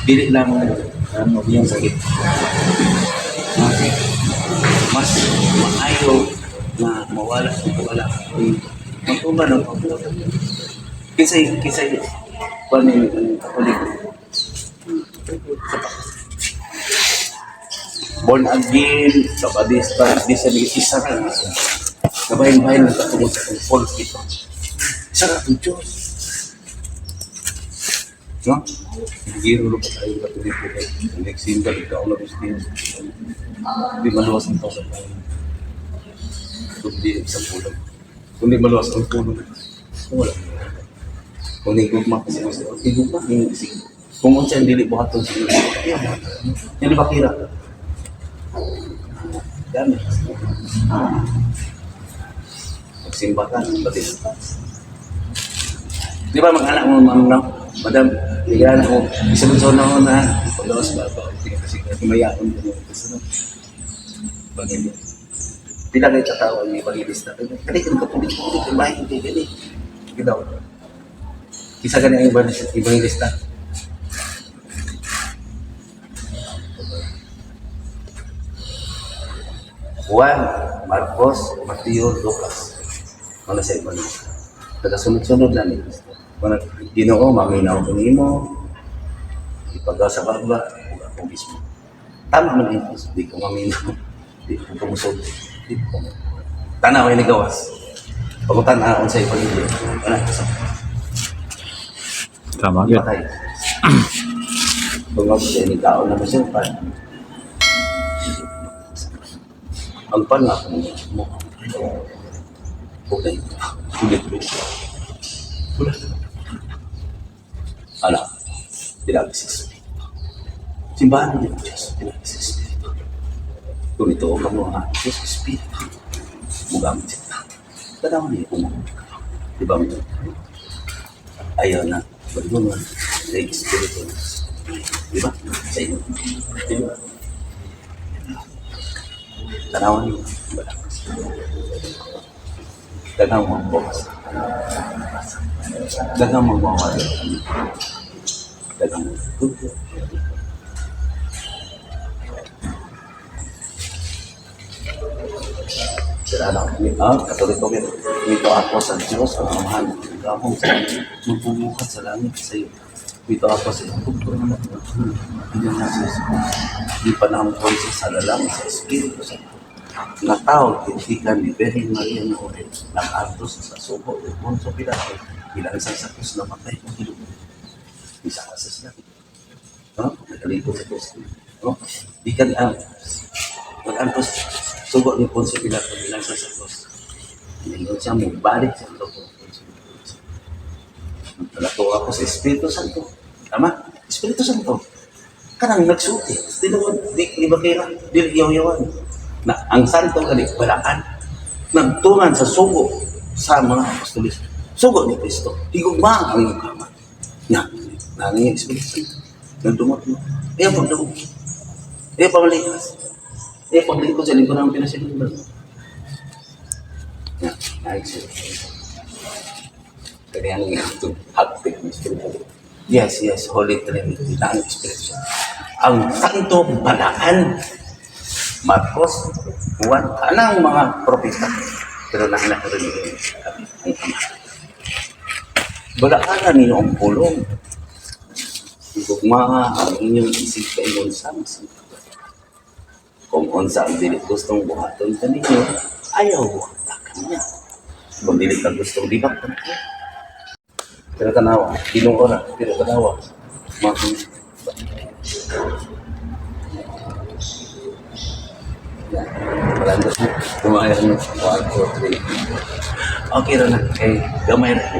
dili lang ano yung sakit. Okay. Mas maayo na mawala kung wala. Magtuba ng pagbuhat. Kinsay kinsay kuan ni Katoliko. Born again, kabadista, di sa isa ra na. Kabahin-bahin lang katungod sa kong pulpito. Isa ra ang Diyos. No? Giro pa tayo Katoliko kay nagsimba ikaw na gusto. Di maluwas ang tao sa tayo. Kundi sa pulang. Kung di maluwas ang puno. Wala. Kung nigugma kasi mo siya, higugma, hindi sige. Kung unsa ang dili buhaton sa inyo, iya buhaton. Dili ba kira? Dami. Magsimba ka, pati. Di ba mag-anak mo, ma'am, no? Madam, bigyan ako. Isa sa na ako na, paglawas ba ba? Kasi mayaon ko mo. Kasi no, pamilya. Pila kayo katao ang evangelista. Kani kang katulik ko, kani bahay kay gani. Kita ko. Isa gani ang evangelista. Juan, Marcos, Mateo, Lucas. Wala sa evangelista. Tagasunod-sunod lang ni Kristo. Wala, Ginoo, maminaw ko nimo. Ipagaw sa baba, ug ako mismo. Tama man ang Kristo, di ko maminaw. Di ko kumusog. Di ko. Tanaw ay nagawas. Pagkutan sa ebanghelyo. Wala sa Tama gyud. patay. Pag sa ini tao na siya pa. Ang pan nga kung mo. Okay. Ulit ulit. Wala. Ala. Tinawag sa Espiritu. Simbahan ng Diyos. Tinawag sa Espiritu. Kung ito ang mga Diyos Espiritu. Mugamit siya. Tanaw niya kung di ba mo? Ayaw na. Bago na. Sa Espiritu. Di ba? Sa inyo. Di ba? Tanawan niyo. Wala. Daghang magbukas. Daghang magmawala. Daghang magtuto. Sira na ako. Ah, Katoliko ko. Dito ako sa Diyos, ang Amahan, ang Gahong sa magbubuhat sa langit sa iyo. Dito ako sa iyo. Hindi na sa Diyos. Di pa na ang sa lalang sa Espiritu sa nga tao tintikan ni Virgin Maria nga ulit nag-antos sa subo ni Poncio Pilato bilang isang sa krus na matay kung hilong isa ka sa sila, no? Nagalikod sa krus, no? Di kan ang nag-antos subo ni Poncio Pilato bilang isang sa krus. Ngayon siya mo balik sa loob ng Poncio Pilato. Nagtalato ako sa Espiritu Santo. Tama? Espiritu Santo kanang nagsulti. Tinuod, di, di ba kira? Di yaw-yawan. Na ang santo gani balaan. Nagtungan sa sugo sa mga apostolis. Sugo ni Kristo. Higugma ang iyong kama. Na, nanay ang Espiritu Santo. Nagdumot mo. Ayaw pagdumot. Ayaw pamalikas. Ayaw paglingkod sa lingkod ng pinasilungan. Na, naig siya. Kaya ang itong haptik ng Espiritu. Yes, Holy Trinity na ang Espiritu Santo. Ang Santo Balaan. Marcos, Juan, anang mga propeta. Pero naanak rin ang Ama. Balaanan ninyo ang pulong. Gugma ang inyong isig kaingon sa mas. Kung unsa ang dili gustong buhaton kaninyo, ayaw buhata kaniya. Kung dili ka gustong libak, pero tanawa, Ginoo ra, pero tanawa. Mga wala na. Kumain na. 1, 2, 3. Okay ra na. Kay gamay ra ko.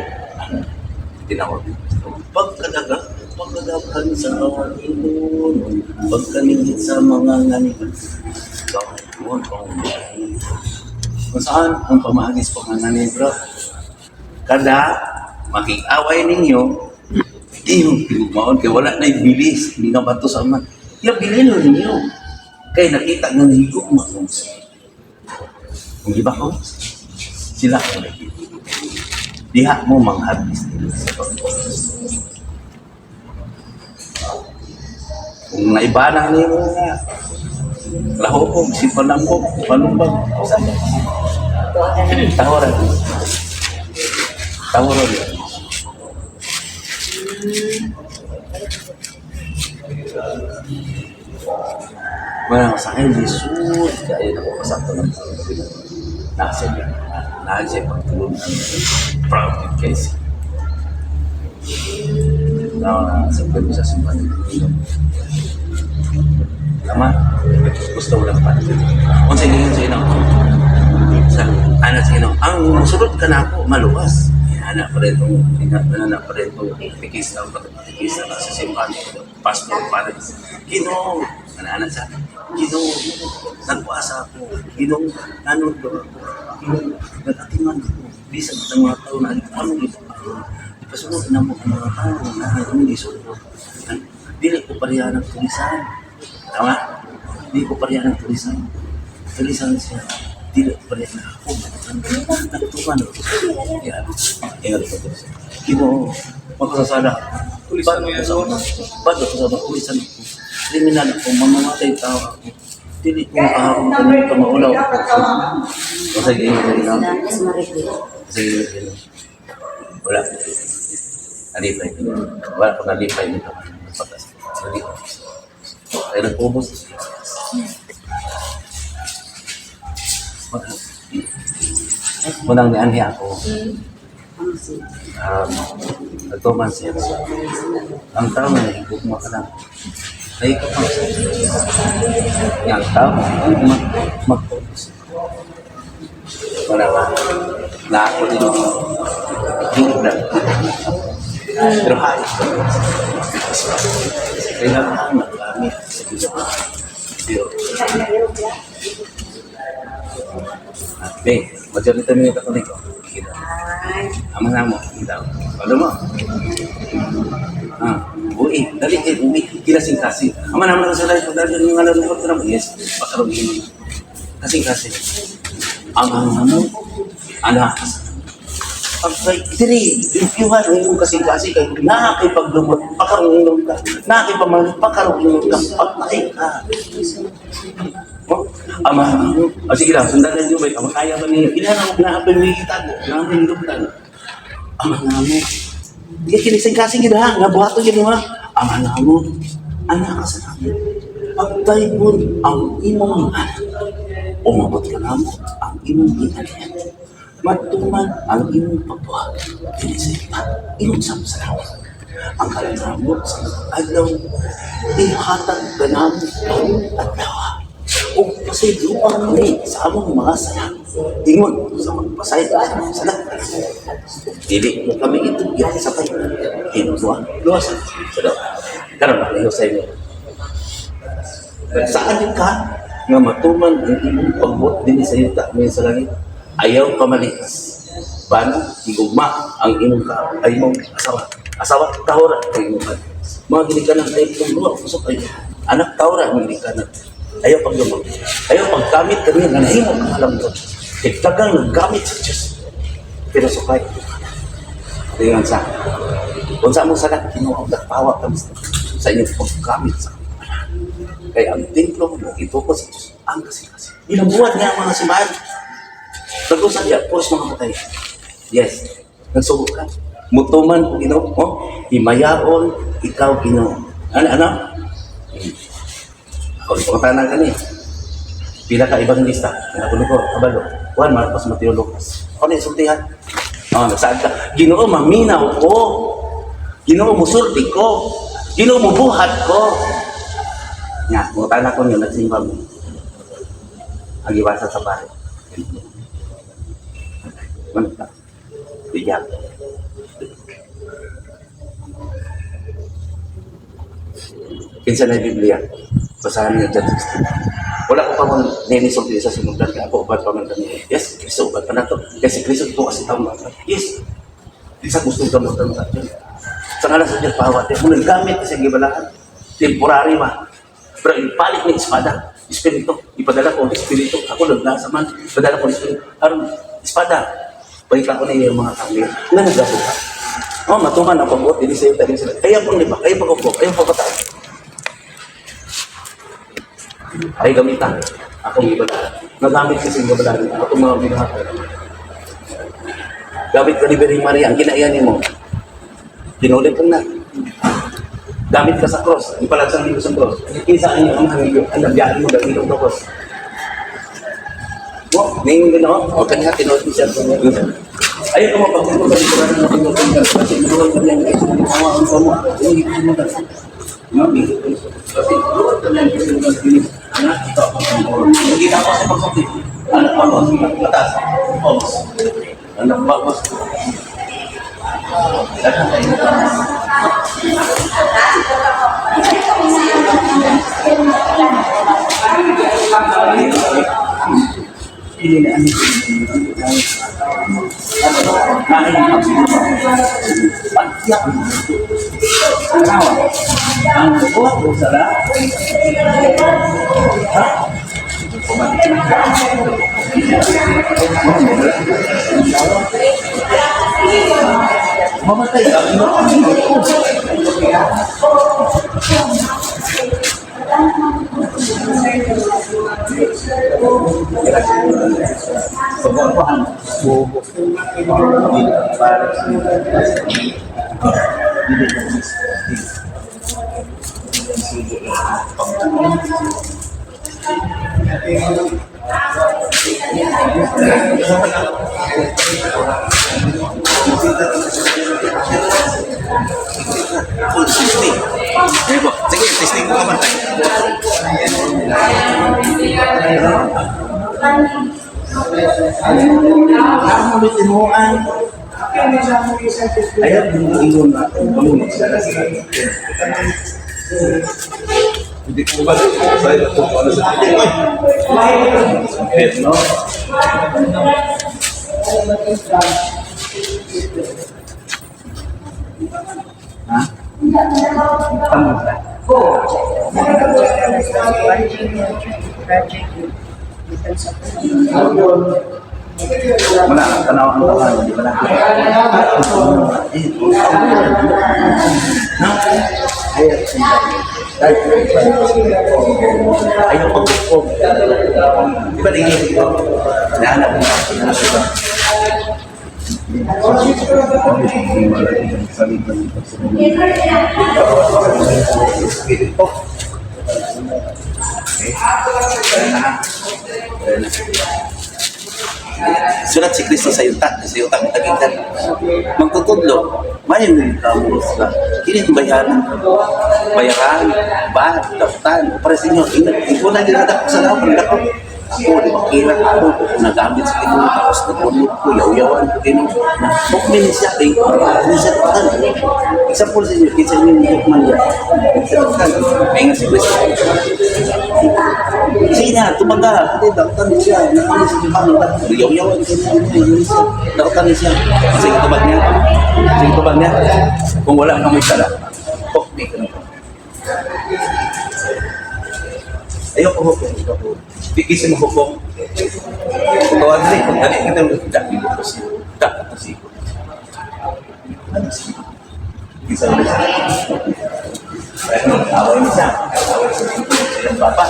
Tinawag. Pagkadaga, pagkadaghan sa awan, pagkaningit sa mga nganiban. Kung saan ang pamahagis panganganin, bro? Kada makikaway ninyo, iyong pinugmaon kay wala na bilis, hindi na bato sa ama. Yung bilino ninyo. Kay nakita ng higugma kung sa. Kung di ba ko, sila ko lagi. Diha mo manghabis nila sa pag-oras. Kung naibana nimo nga, lahokog, si panambog, panumbag, tawaran. Tawaran yun. Wala sa akin, lisod. Kaya ako kasakto ng nasa niya. Nasa siya pagtulong ng proud with Casey. Na sa pwede sa simbahan ng Panginoon. Tama? Gusto ko lang pa. Kung sa inyo sa inyo. Sa anak sa Ginoo, ang musulod ka na ako, maluwas. Anak pa rin itong, anak pa rin itong tikisa, tikisa na sa simbahan, pastor pa rin. Ginoo, anak sa Ginoo, nagpuasa ako. Ginoo, nanood ako. Ginoo, nagatiman ako. Bisan ang mga tao na ano ito. Ipasunod na mo ang mga tao na ang isulo. Dili ko pareha ng tulisan. Tama? Dili ko pareha ng tulisan. Tulisan siya. Dili ko pareha na ako. Nagtuman ako. Yan. Ingat ko ito. Ginoo, magkasasala. Tulisan mo yan, Lord. Bad ako sa tulisan ako. Kriminal ako, mamamatay tao ako. Dili ko makaharong kanil ka maulaw. Kasi ingat ko ginoo. Yes, Maribel. Kasi yun, wala. Nalipay. Wala ko nalipay nito. Nagpatas. Nalipay. Ay, nagpubos. Munang nianhi ako. Ano si? Nagtuman siya. Ang tao na nahigop mo ka lang. Nahigop mo siya. Ang tao, mag-focus. Wala ba? Na ako din ako. Hindi na. Pero hay. Kailangan magamit sa Ginoo. Pero, be, majority mi Katoliko. Kita. Amo na mo, kita. Alam mo? Ah, uwi, dali kay uwi, kinasing kasing. Ama naman na sila, dali ng alam ko na yes, pakaroon mo. Kasing kasing. Ama mo, anak. Pagkay, diri, reviewan ang iyong kasing-kasing kay nakakipaglumot, pakaroon ka, nakakipamalit, pakaroon ka, pagpatay ka. Oh, ama, oh, sige lang, sundan na niyo ba? Ama, kaya ba ninyo? Ilan ang nakapamigitag, nakapamigitag. Ama namo. Di kinising-kasing gid ha, nga buhaton gid mo. Ama namo. Anak ka sa langit. Pagdayon ang imong anak. Umabot ka namo ang imong ginalian. Magtuman ang imong pagbuhat. Dili sa iba, imong sa langit. Ang kalamot sa adlaw, ihatag ka namo ang adlaw. Ug pasayloa kami sa among mga sala. Ingon sa magpasaylo sa mga sala. Dili mo kami itugyan sa tayo. Hinuwa, luwasan sa daw. Karon na sa inyo. Saan ka nga matuman ang imong pagbuot dinhi sa yuta may sa langit? Ayaw pamalis. Bano, higugma ang imong ka, ay imong asawa. Asawa, tahora kay imong ka. Mga ginikanan ay tunglo, usok ay anak tahora mga ginikanan. Ayaw paglumag. Ayaw paggamit kaniya nga nahimo ka alam to. Kay dagang naggamit sa Diyos. Pero sukay. Ringan sa. Unsa mo sala Ginoo nagpawa kami sa inyong paggamit sa kay ang templo mo itukod sa Diyos ang kasing-kasing. Ilang buwan nga ang mga simbahan. Nag-usap niya, puros mga patay. Yes, nagsugo ka. Mutuman ko Ginoo, oh, himayaon ikaw Ginoo. Ano ano? Ako ipakatanan ka ni. Pila ka ibang lista. Nakulo ko, kabalo. Juan, Marcos, Mateo, Lucas. Ako na isultihan. Oh, nagsaad ka. Ginoo, maminaw ko. Ginoo, musulti ko. Ginoo, mubuhat ko. Nga, mutana ko niyo, nagsimba mo. Ang iwasa sa pare. Ano ka? Bigyan. Kinsa na yung Biblia? Basahan niyo dyan. 16. Wala ko pa man ninisulti sa sinugdan ka. Ako, uban pa man kami. Yes, Kristo, uban pa na to. Kasi Kristo ito kasi taong mga. Yes. Di sa gusto ka mo sa Diyos. Sa ngalan sa Diyos, pahawat. Muna gamit sa gibalahan. Temporary ma. Pero ipalit ni espada. Espiritu. Ipadala ko ang espiritu. Ako nagdasa man. Ipadala ko ang espiritu. Aron, espada. Balik ako na yung mga kami. Nga nagdaso ka. Oh, matuman ang pagbuot. Dili sa'yo, dili sa'yo. Kaya pang liba, kaya pang upo, kaya pang bataan. Ay gamitan. Akong ibalaan. Nagamit kasi yung gabalaan. Akong mga binahatan. Gamit ka ni Bering Maria, ang ginaiyan mo. Tinulit lang na. Gamit ka sa cross. Ipalagsang dito sa cross. Kinsa ang iyong amahan ninyo? Ang nabiyaan mo dahil itong cross. Mo, ngayon din ako. O kanya, tinulit mo siya. Ayaw ka mapagkulo sa likuran ng mga tinggal. Kasi inuwan ka niya. Awa ang kamo. Hindi ko mo No, kasi inuwan ka niya. Kasi inuwan ka niya. Anak, ito ako. Hindi ako sa pagsabi. Ano pa, boss? Mataas. Oh, boss. Ano pa, boss? Mamatay ka. Full 60. Ayun po. Sige, testing ko naman tayo. Ayan, yung ingon na. Kamunod sila sa Hindi ko ba sa ito kung ano sa tingin no? Wala, tanaw ang tanaw, di ba na? Ayaw pagkukog. Di ba nangingin ko? Nahanap mo. Nahanap ko. Oh. Sulat si Kristo sa yuta, sa yuta ang tagitan. Magtutudlo, may kamos ka. Kini itong bayaran. Bayaran, ba, daftan. Para sa inyo, ikaw na dinadako sa lahat, ang dako. Ako, di ba, kira ako, nagamit sa Ginoo, tapos nagulog ko, yaw-yawan ko, Ginoo. Na, hukmin siya, kay, ano siya, daftan. Example sa inyo, kinsa inyo hukman niya. Kinsa daftan, kaya nga si Kristo. Sige na, tumaga. Hindi, daktan niya siya. Nakano sa Japan. Yaw-yawan siya. Siya. Daktan niya siya. Sige, tubag niya. Sige, tubag niya. Kung wala kang may sala, oh, di ka na. Ayoko hukom. Di kasi mahukom. Tuwan rin. Kung dali ka na, dali ko siya. Dapat ko siya. Ano siya? Isa ulit siya. Pero, away niya siya. Away siya. Silang papa.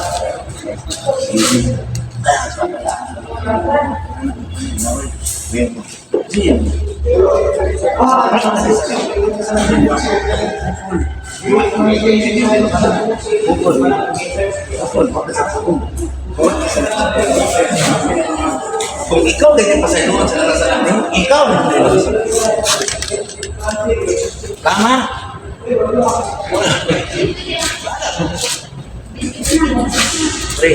Kung ikaw ganyan pa sa doon sa kasalanan, ikaw na Tama. Pre.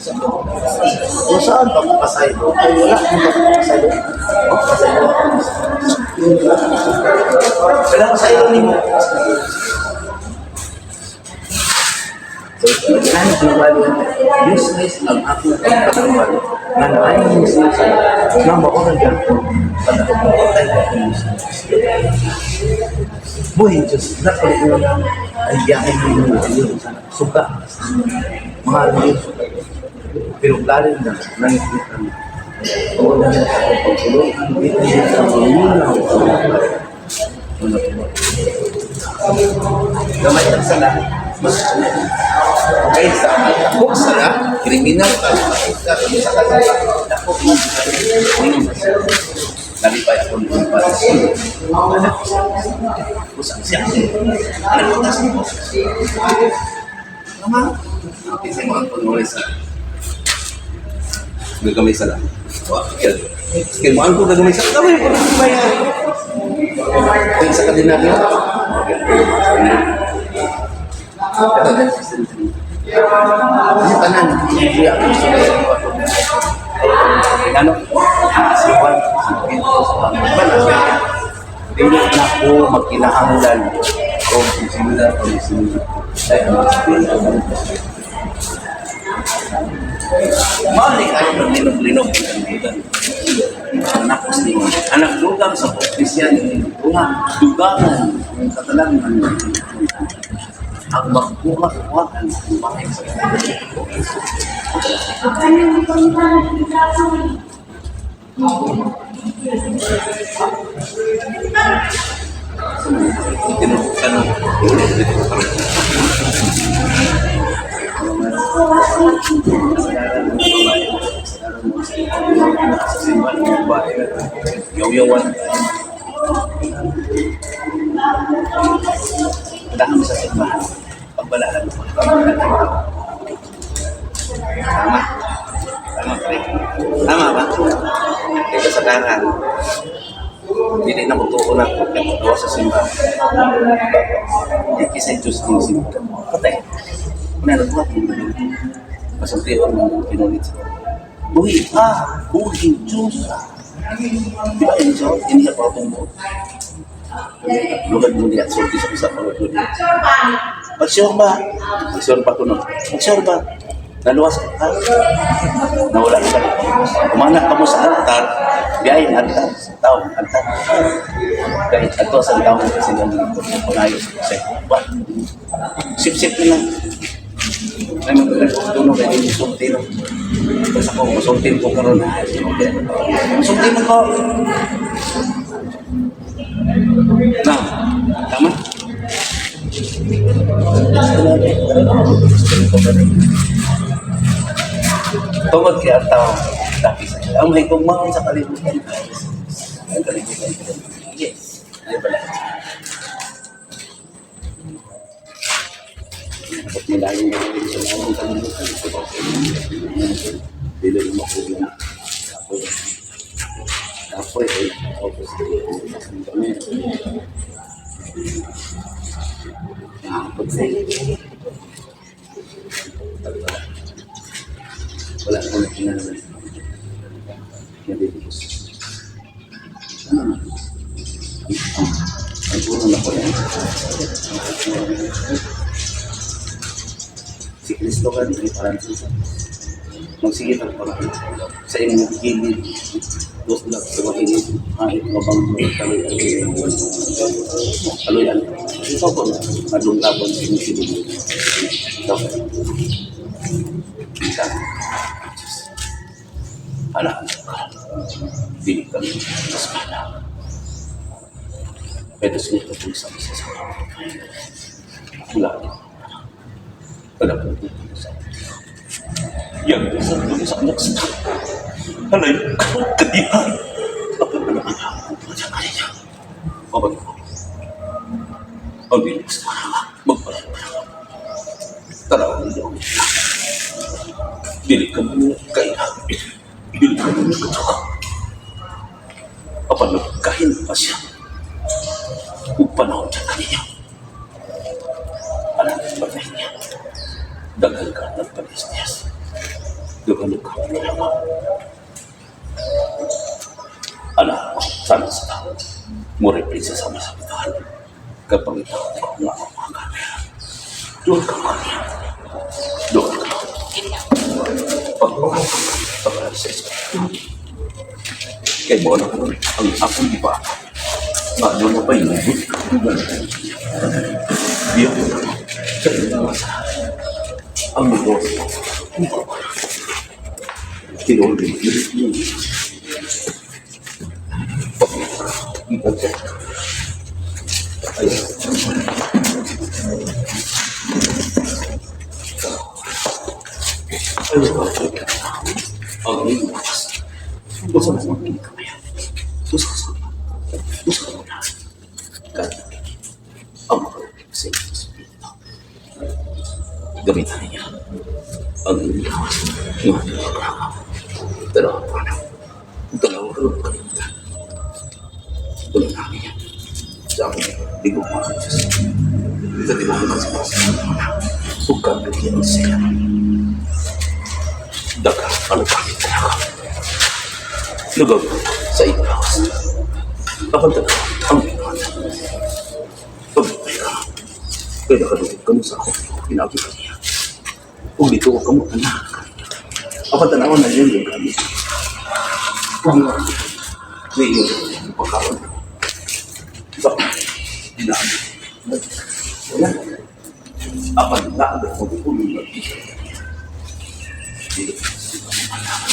Kung saan pa pasaylo? Ay, wala akong pasaylo. Oh, pasaylo. Wala pasaylo nimo. So, nani pinabali useless ang akong pagkakamali. Nga na ay useless. Nga mauna dyan ko. Pagkakapatay ka kung useless. Buhay Diyos, nakulit na ay biyahe mo yung yun. Suka. Mga ano yun, suka. Pero klaro na, nangit ang Oo na sa pagpulong, hindi na sa mga Gamay ang sala, mas kaysa dako sala, kriminal ka, ka, sa dako mo. Nalipay ako noon pa. Usap siya. Ano ko tas mo? Tama. Kasi mga pangulis sa gagamay sa lang. Yan. Kaya mo ang ko gagamay sa gamay ko rin bayan. Kaya sa kalinaryo. Kasi tanan, hindi ako sa ano? Si Juan, si Pedro, si Juan. Dili na ko magkinahanglan o sila o sila. Ay, ang Espiritu ng Mali ay naglinog-linog ang anak ko sa anak dugang sa kristiyan dugang dugangan ang katalangan ang magkuha-kuha ang kumain sa Tinutukan Yaw-yawan. Wala kami sa simbahan. Pagbalaan mo. Tama. Tama, pre. Tama ba? Dito sa dahan. Dili na mutuo na nagtuo sa simbahan. Di kisay Diyos ang simbahan. Patay. Meron ba? Masultihan mo ang pinulit sa Buhi ka! Buhi Diyos! Di ba yun siya? Hindi siya patong mo. Lugad mo niya. Sulti sa isa pa. Mag-sure ba? Mag-sure ba ko no? Mag-sure ba? Naluwas ka? Nawala ka. Umanak ka mo sa altar. Biyahin altar. Sa tao, altar. Kahit ato sa tao kasi nga punayo sa Jose. Ba? Sip-sip na lang. Ay, magkakatunog ay hindi sulti no. Tapos ako, masulti ko karon. Okay. Masulti mo ko. Na, tama? Tungod kay ang tao, daki sa ang may gugmaon sa kalibutan. Ang kalibutan. Yes. Ay pala. Dapat nilayo na rin sa mga kalibutan. Dili mo makuha. Kapoy. Kapoy ay nakaupo sa kami. Nakakapag sa Wala akong kinalaman. Nabibigos. Ano na? Ang puro na ko yan. Si Kristo ka rin, parang sa magsige ka pa sa inyong gilid. Dos lang sa mga gilid. Ay, mabang kaloy kaloy ano. Ikaw ko na, madunglaban sa inyong silid. Ikaw ka. Isa. Anak, dili kami espada. Pero sinito po isang isa sa Wala. Wala po sa Yang sa sa anak sa Alay, kadihan. Apa na anak ko sa kanya. Mabag ko. Ang bilis na magpalala. Taraw ang daw. Dili ka mo kaya. Dili ka mo katuka. Apan nagkahin pa siya. Ug panahon sa kaniya. Alam ba niya? Daghan ka ng panisnias. Daghan ka ng lamang. Anak, sana sa tao. Mura prinsesa sa masabitan. Kapag ikaw ko nga ang mga kamera. Doon ka kanya. Doon ka. Pag sa Kay mo na ko ang akong iba. Nga doon na ba yung Biyo ko na. Sa inyo sa ang negosyo. Tinuloy mo. Ay. Usa sa usa ka na. Kad ang sa Espiritu. Gamitan niya ang inyong lawas. Nga dalawa pa na. Dalawa ka lang kalimutan. Wala na niya. Sa akin, di ko mga Diyos. Ito di mo ang kasipasa. Huwag bigyan siya. Daga ang gamit ka. Lugog sa iyong lawas. Ako talaga ang binuhat. Pagpapay ka. Kaya nakadugog ka mo sa ako. Pinagi ka niya. Kung dito ka mo, anak. Ako tanaw na yun yung gamit. Kung may iyong pagkaon. Sa dinaan. Wala. Apan na ang pagpupulong ng isa. Dito sila malaman.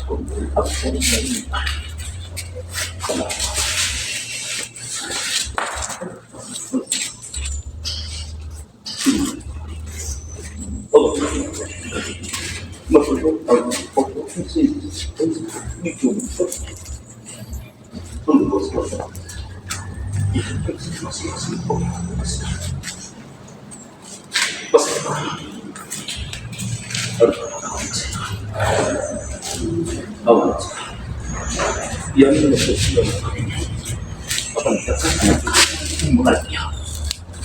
Kung ang sarili na Salamat. Oh. Matulog ang pagpupulong dito. Yan ang nagsusunod. Kapag mga niya,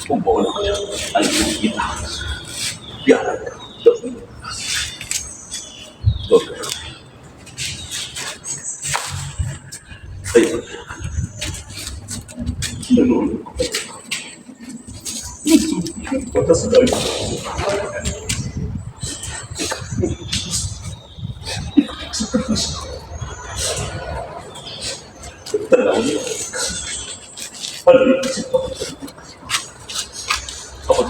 kung buo na kaya, ay kita. Yan ang Ayun. Nanonood ko. Patas na Tanaw niyo. Ano yun? Ako.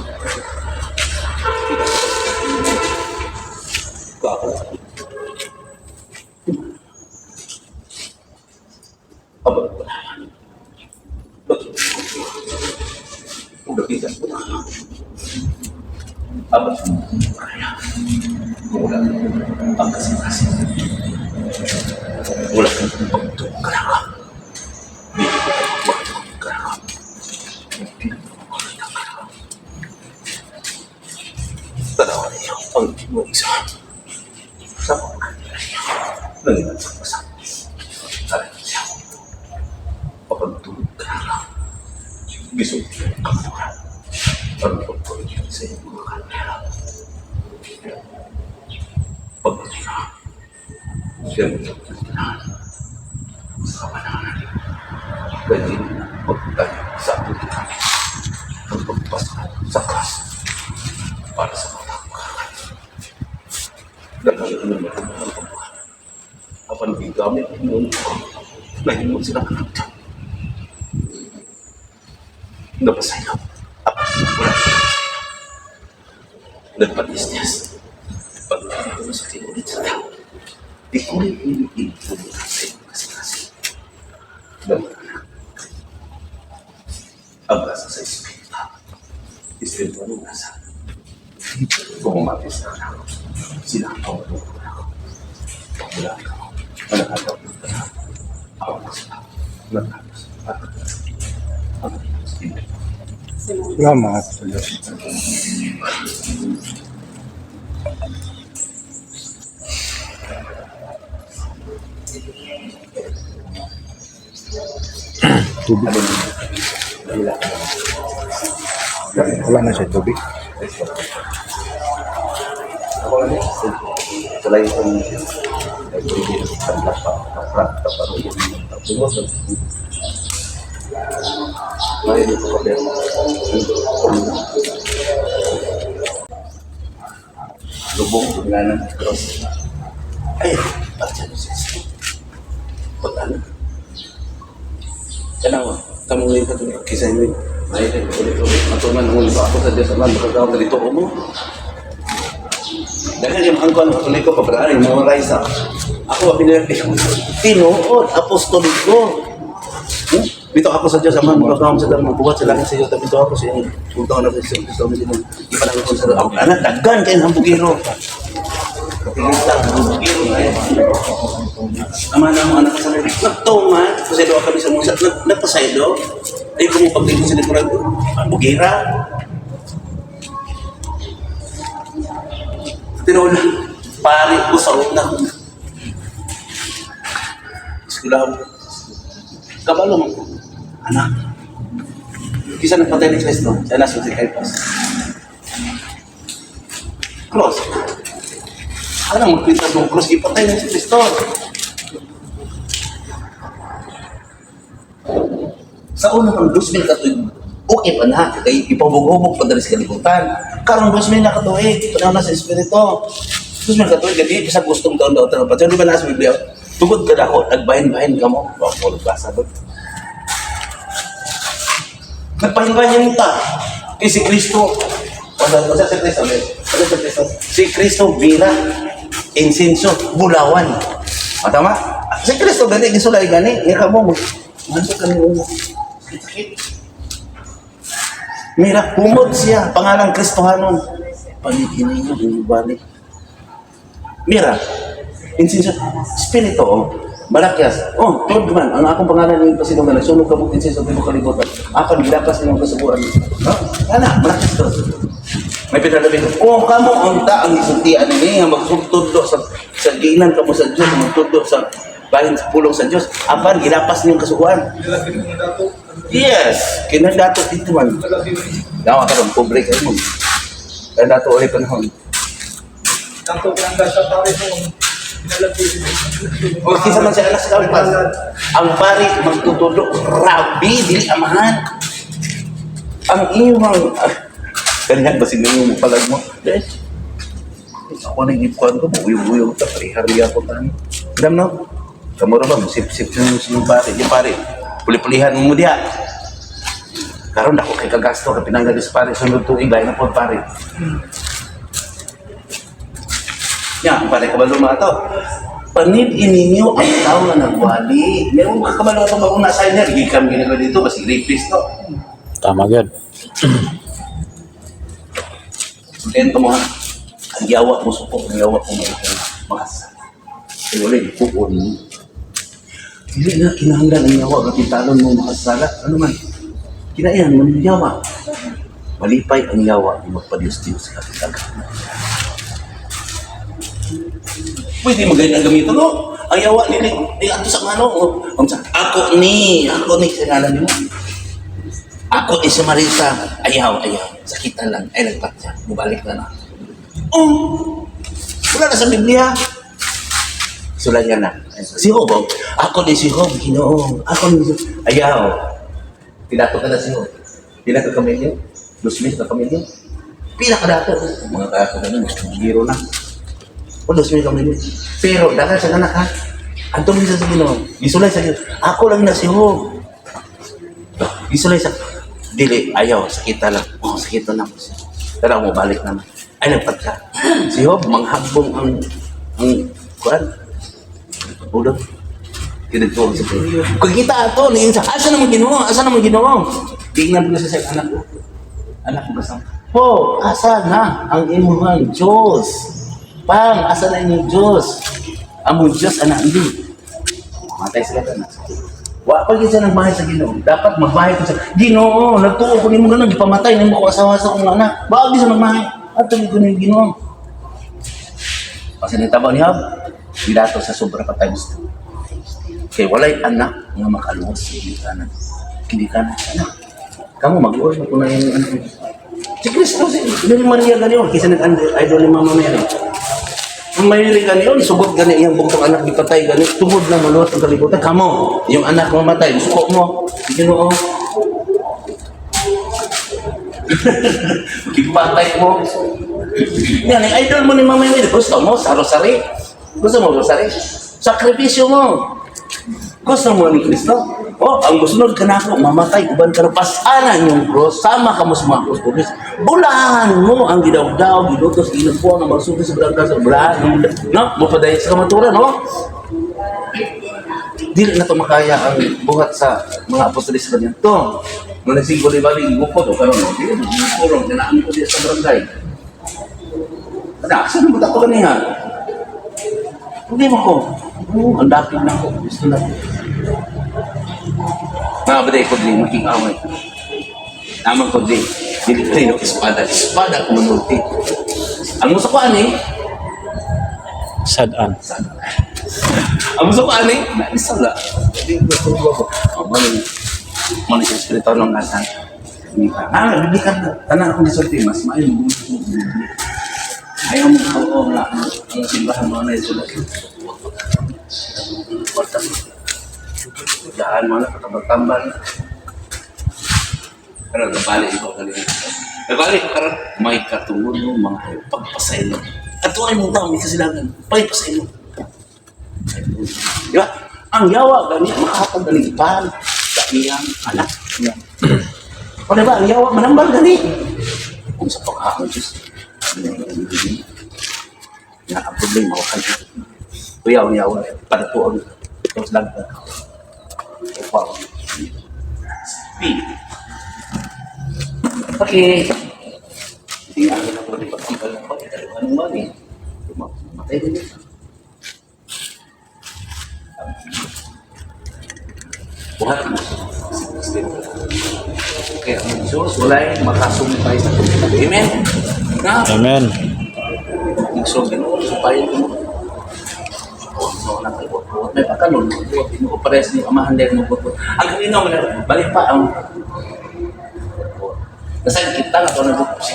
Kako. Aba, wala. Bakit? Kung nakita mo na. Aba, kaya. Wala ang kasing-kasing. Wala kang pagtulong ka na. Dito ka pagtulong ka na. Tanawan niyo ang inyong isa. Sa pagkakita niya, nanginan sa masa. Sabi siya, papagtulog ka na. Gisulti ang kamura. Ang pagtulog sa iyong mga kanila. Pagpatay ka, siya mo sa kamanahan. Pwede na magtayo sa ating gamit. Ang pagpasa sa class para sa mga pagkakas. Dahil ano naman ang pagpapalala. Apan gigamit mo nahimong sila anak. Napasayaw. Apan wala sila sa Nagpatisnes. Pagkakas ko sa tinulit sa tao. Di ko rin iniibig sa kasi-kasi. Ang nasa sa espiritu. Espiritu ang nasa. Kung umatis na ako, sila ang pangulong ako. Wala ka. Manakataw na ako. Ako sila. Natapos. At ang espiritu. Salamat sa Diyos. Tubig. Wala na siya tubig. Ako lang Salay itong Lubong, wala nang cross. Ay, at yan siya. Pag ano? Kanawa, tamo ngayon ka ito. Kisa yun. Ay, ulit-ulit. Matuman, huli ba ako sa Diyos naman, makagawa ka dito ko mo. Dahil yung angkon, tuloy ko pabraan, yung mga Raisa. Ako, pinag tinuod, apostoliko. Dito ako sa Diyos, ama, magkakawam sa damo, buhat sa langit sa iyo, tapos ako sa iyo, punta na sa iyo, gusto mo sino, ipanang ko sa ako, anak, daggan kayo ng bugiro. Kapilita, ng bugiro na yan. Ama na mo anak sa nagtungan, pasaylo kami sa musa, nagpasaylo. Ay ko mo pagdito sa likuran ko. Bugira. Tinuod pare ko sa na. Eskwelahan. Kabalo man ko. Anak. Kisa nagpatay ni Kristo, sa anak si Caiphas. Cross. Ano magpintas ng cross? Ipatay na si Kristo. Sa una pang 2,000 ka tuig, okay pa na. Kay ipabog-hubog pa dali sa kalibutan. Karong 2,000 na katuig, panahon na sa Espiritu. 2,000 ka tuig, gabi, sa gustong taon-taon taon pa. Di ba na sa Biblia? Tugod ka dako, nagbahin-bahin ka mo. Wa ko nagbasa doon. Nagbahin-bahin ta. Kay si Kristo. Wala wala si Kristo. Wala si Kristo. Si Kristo bira, insenso, bulawan. O, tama? Si Kristo gani, gisulay gani. Nga ka mo, mag- ka mo. Sakit. Mira, humod siya. Pangalang Kristohanon. Panikin ninyo, balik. Mira, insenso, spirito, oh. Malakyas. Oh, Lord man, ang akong pangalan ni Pasidong na sunog ka mong insenso tibuok kalibutan. Apan gilapas nimong kasubuan. No? Ana, Malakyas to. May pinalabi ko. Oh, kamo unta ang isultian ni nga magtudlo sa giinan kamo sa Dios, magtudlo sa bahin sa pulong sa Dios. Apan gilapas niyong kasuguan. Yes, kinandato dito man. Dawa karon pobre kayo mo. Kandato ulit panahon. Tanto pinangga sa pare mo. O kinsa man siya anak sa Caiphas. Ang pari magtutudlo, rabi dili amahan. Ang imong kanihan ba siguro mo palag mo? Yes. Ako na ipuan ko, uyog-uyog ta, parihariya ko tani. Dam no? Kamura ba, musip-sip yung yung pare. Yung pare, puli-pulihan mo diha. Karon ako kay kagasto, kay pinanggal sa pare, sunod tuig, lain na po pare. Yan, pare kabalo mga to. Panid-in ninyo ang tao na nagwali. Meron ka kabalo ito bagong nasa inyo. Hindi kami ginagawa dito kasi rapist to. Tama gyud. Sultihan ka mo ha. Ang yawa mo suko, ang yawa mo makasala. Ay wala, ipuon mo. Hindi na kinahanglan ang yawa, kapitalon mo makasala. Ano man? Kinaihan mo ng yawa. Malipay ang yawa, di magpa-Diyos-Diyos ka kapital. Pwede mo ganyan ang gamiton, no? Ang yawa, ni, ni, ato sa ano, oh. Ang sa, ako ni, sa ngalan mo. Ako ni si Marisa. Ayaw, ayaw. Sakitan lang. Ay, nagpat siya. Bubalik na na. Oh! Wala na sa Biblia. Sulat niya na. Si Job, oh. Ako ni si Job, Ginoo. Ako ni si Ayaw. Pinato ka na si Job. Pila ka kamilyo? 2,000 ka kamilyo? Pila ka dato. Mga kaso ganun, giro na. O, 2,000 kamilyo. Pero, dahil sa anak ha, ang tumingin sa Ginoo, gisulay sa Ginoo, ako lang na si Job. Gisulay sa dili ayaw sakita lang. Oh, sakita lang. Pero mo balik naman. Ay nagpat ka. Si Job manghagbong ang kuan. Ulo. Kinagtuwag sa Job. Kung kita ato ni sa asa naman Ginoo? Asa naman Ginoo? Tingnan ko sa anak ko. Anak ko kasama. Ho, asa na ang imong Diyos? Pang, asa na inyong Diyos? Among Diyos, anak hindi. Matay sila tanan. Wa pa gyud siya nagmahay sa Ginoo. Dapat magmahay ko sa Ginoo. Nagtuo ko nimo ganun, gipamatay nimo ko asawa sa akong anak. Wa gyud siya magmahay. Adto gyud ko ning Ginoo. Kasi nitabo ni Hab, gidato sa sobra pa times 2. Kay walay anak nga makaluwas sa ginikanan. Ginikanan anak. Kamu mag-uol mo na yung anak. Si Kristo, si Dili Maria ganyan, kaysa nag-idol ni Mama Mary. Ang mayuri gani yun, sugot gani iyang bugtong anak gipatay gani, tungod lang maluwas ang kalibutan. Kamo, yung anak mamatay, suko mo, Ginoo. Gipatay mo. Yan, ang idol mo ni Mama Mary, gusto mo, sa rosary. Gusto mo, rosary. Sakripisyo mo. Gusto mo ni Kristo? Oh, ang musunod ka na ako, mamatay, uban ka na, pasanan yung cross, sama ka mo sa mga cross cross. Bulahan mo ang gidawdaw, gilutos, ginupuan, ang magsubi sa barangay sa bulahan. No? Mapadayon sa kamatura, no? Dili na to makaya ang buhat sa mga apostolis sa kanya. To, mga nagsigo ni Bali, gupod, o karon, no? Dili, gupod, tinaan ko diya sa barangay. Ano, saan mo tato kaniya? Problema ko. Oo, ang dapit na ko. Gusto na ko. Mga ba ko din, maging away. Naman ko din. Dili ko rin, espada. Espada ko manulti. Ang musa ko ani, Sadan. ang musa ko ani, naisa la. Di ko ko ko. Ang mali. Mali sa espiritu ng nasan. Ah, biblikan na. Tanan akong gisulti, mas maayo mo. Ayaw mo oo nga ang simbahan mo na isulat. Kwarta. Daan mo na katambal-tambal. Pero nabali ko kanina. Nabali ko karon may katungod mo mga pagpasaylo. Ato ay mong tao may kasilangan. Pagpasaylo. Di ba? Ang yawa gani makahatag gani ipan sa iyang anak. O di ba? Ang yawa manambal gani. Kung sa paghaon Diyos. Nga ang problema wa kan. Kuya ang yawa padatuon. Tapos lang. Upaw. Speed. Okay. Hindi nga ako na pwede pagkambal ng pag Anong mali? Matay din yun. Buhat mo. Si Kaya ang Diyos, wala'y makasumpay sa pagkakataon. Amen? Na, Amen. Igsoon, Ginoo, sumpayan ko mo. So, wala kay buot. May pagkanon, buot, Ginoo, parehas ni amahan dahil mo buot. Ang kanino, balik pa ang buot. Nasaan kita nga ito nag si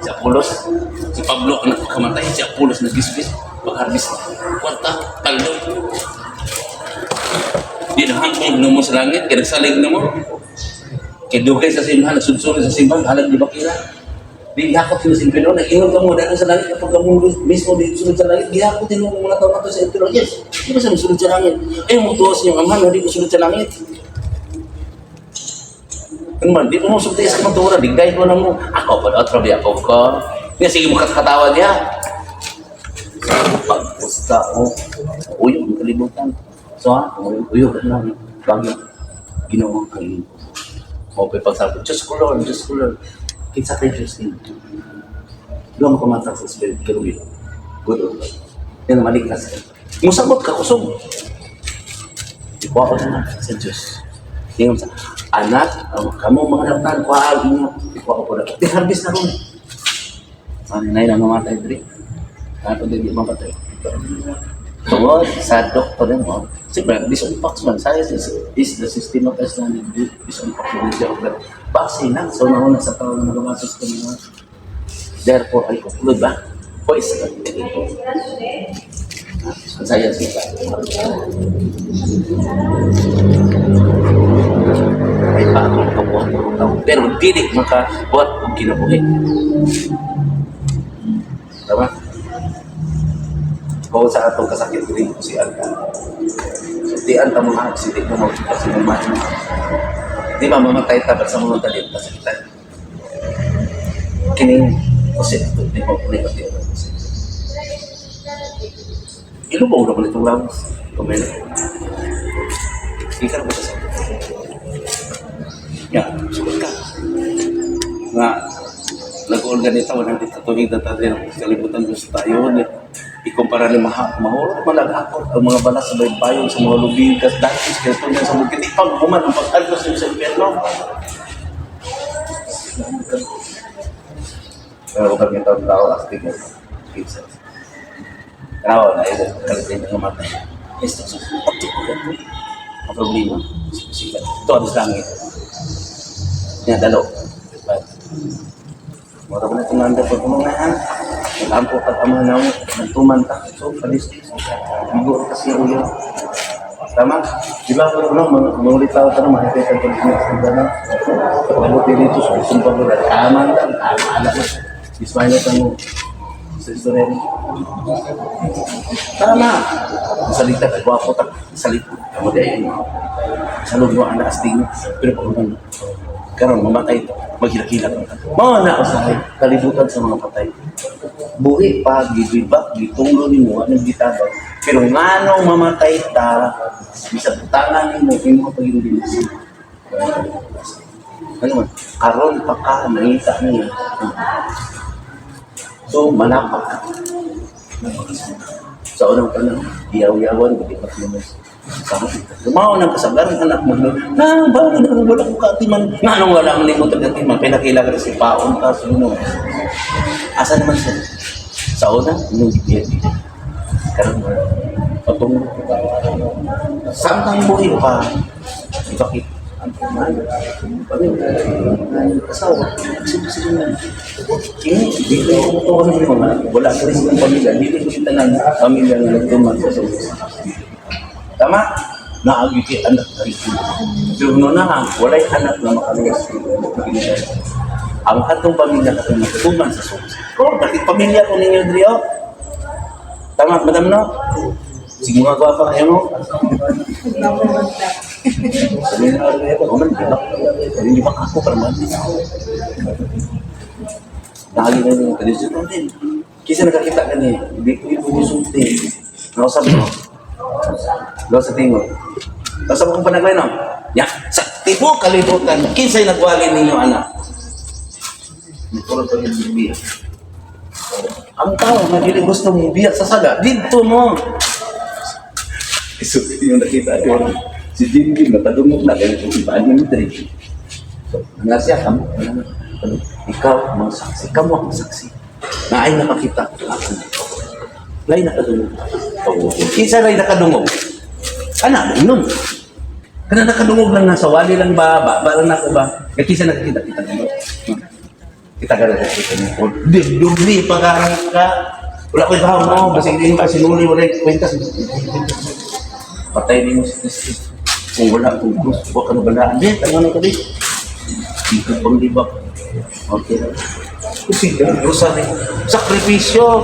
Si Apolos, si Pablo ang nagpakamatay, si Apolos nag-dismiss, pag-harvest, kwarta, taldo. Di na hangkong na mo sa langit, kaya nagsalig na mo. Kaya dugay sa simbahan, nagsudsuri sa simbahan, halag di bakila. Di gihakot sila sa impyerno, nag-ingon ka mo dahil sa langit, kapag ka mo mismo di sunod sa langit, gihakot din mo mga tao na sa impyerno. Yes, di ba siya musunod sa langit? Eh, mo tuwas niyong amahan, hindi mo sunod sa langit. Ano man, di mo sulti sa kamaturan, digday ko na mo. Ako pa, otro biya ako ko. Nga, sige mo katakatawa niya. Pagpusta o, uyog ang kalibutan. So ha, uyog, uyog na lang. Bagyo, ginawa ang lingkod. Mo pa pagsabi, Diyos ko Lord, Diyos ko Lord. Kinsa kay Diyos nimo. Doon mo kumatang sa spirit, kerubin. Good or bad. Yan ang maligtas ka. Musagot ka, kusog. Ikuha ko na sa Diyos. Ingon sa anak, ang kamo mga daptan, kuha inyo. Ikuha ko na. Di harvest na ron. Ano na yun ang mamatay diri. Ano di mamatay. Tungod sa doktor mo, siyempre, disunpax man, science is the system of Islamic disunpax religion. Base na, so nauna sa tao na nagawa sa sistema. Therefore, ay conclude ba? Voice ka. Ang science nila. Ay pa ako makabuhat ng tao. Pero dili makabuhat og kinabuhi. Tama? Kung sa atong kasakit diri ko si Alta. Sultian ta mga si di mo kasi mo man. Di ba mamatay ta sa mga talit kasakitan. Kining kasi ito di mo puli pati ang kasi. Ilubaw na pala itong lawas. Kumelo. Ikaw ba sa Ya, sugot ka. Nga, nag-organisa, walang dito tuwing na tayo, kalibutan ko sa tayo. Ikumpara ni Maha, mahulog malagakot ang mga balas sa baybayon, sa mga lubigas, dahil sa kaya sa bukid, di pag human ang pag-alpas sa impyerno. Pero kung kami tao, astig na. Jesus. Tao na ito, kalibutan ng matay. Esto sa ang problema. Sikat. Ito ang langit. Nga dalo. Diba? Mura ko na tumanda pag kumangahan. Naglampo pag ama na mo. Nagtuman ta. So, palis. Bigo kasi uyo. Tama? Di ba ko lang, mga tao tanong, makikita ko din sa na. Pag-abuti dito, so isang pagod. Tama lang. Tama alam mo. Ismail na tanong. Sa istorya niya. Tama. Salita ka, gwapo ta. Salita. Kamu di ayun. Sa loob mo ang astig mo. Pero pag man, karon mamatay ito, maghilak-hilak ka. Mga na usahay, kalibutan sa mga patay. Buhi pa, gibibak, gitunglo ni mo, anong gitabang. Pero nganong mamatay ta, bisa butangan nimo, imo paging bilis. Ano man, karon pa ka, nangita niya. So, malapak ka. Malapak ka. Sa unang panahon, iyaw-yawan, galipat mo Mao nang kasagaran anak mo. Na, ba, na, wala ko kaatiman. Nga nung wala man nimo katiman, pinakila ka si paon ka suno. Asa naman siya? Sa una, nung gibiya. Karon wala. Patungo ko ka. Samtang buhi pa, ipakita ang kuman. Pamilya, asawa, sino na. Kini, di ko tumutukan ng mga, wala ka rin ng pamilya, dili ko kita ng pamilya na nagtuman sa sulod. Tama? Naagi kay anak na ito. Pero no na ha, walay anak na makaluwas. Ang atong pamilya katong nagtuman sa sulod. Ko, bakit pamilya ko ninyo diri oh? Tama, madam no? Sige mga gwapa kayo mo. Sabi na ako, ako man, di ba? Hindi ba ako para man? Lagi na yung tradisyon natin. Kisa nakakita ka niya, hindi ko yung musulti. Nakausap mo. Gawa sa tingo. Nakausap akong panaglay, no? Ya, sa tibuok kalibutan, kinsa'y nagwali ninyo, anak. Nagkurot pa yung bibiya. Ang tao na dili gusto mong biyak sa sala, dito mo. So, yung nakita ko, si Jim Jim, natadungog na, kaya kung ibaan niya nito eh. So, nga siya, kamo, ikaw, mga saksi, kamo ang saksi, na ay nakakita, ako. Lay nakadungog. Kinsa lay nakadungog? Ana, inom. Kana nakadungog lang nasa wali lang ba, ba, ba lang nako ba? Kaya kinsa nakakita, kita ka. Kita ka na kita mo. Di, dubli pa ka ka. Wala ko ibahaw mo, basta hindi mo kasi sinuli, wala yung kwentas. Patay din mo si Kristo. Kung wala kung krus, huwag ka na balaan. Di, tanga na ka di. Dito pang libak. Okay. Kasi, rosary. Sakripisyo.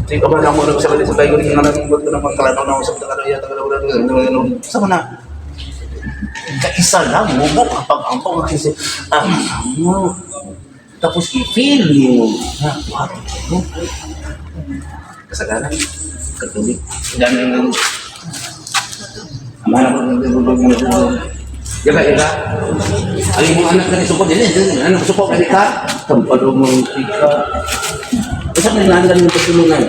Sige, kaman lang mo sa sa tayo rin nga nang ko naman kalanaw na usap na kaya sa na. Kaisa lang mo kapag ang pang kasi ah mo. Tapos i-feel mo. Ha, what? Kasagaran. Katolik. Ganun. Ya ba, ika? Ang imong anak na sukod dili, anak sukod kani ka. Tampado mo ika. Isa man nandang yung pagtulungan.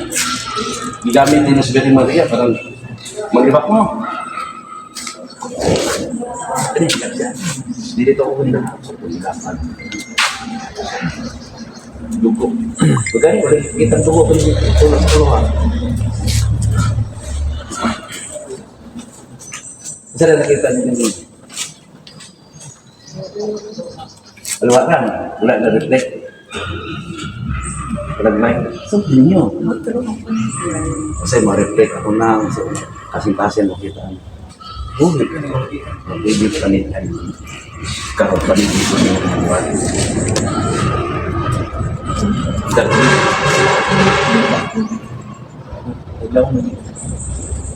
Gigamit din sa Virgin Maria parang maglibak mo. Ano yung siya? Dito ako kung sa pulilakad. Dugo. Bagay, wala kitang dugo kung tulog sa tulungan. Isa na nakita niyo dito. Wala ka, wala na reflect. Wala na. So, ninyo. Kasi ma-reflect ako na. So, kasing-kasin mo kita. Oh, baby pa ni Karoon pa ni dito niyo.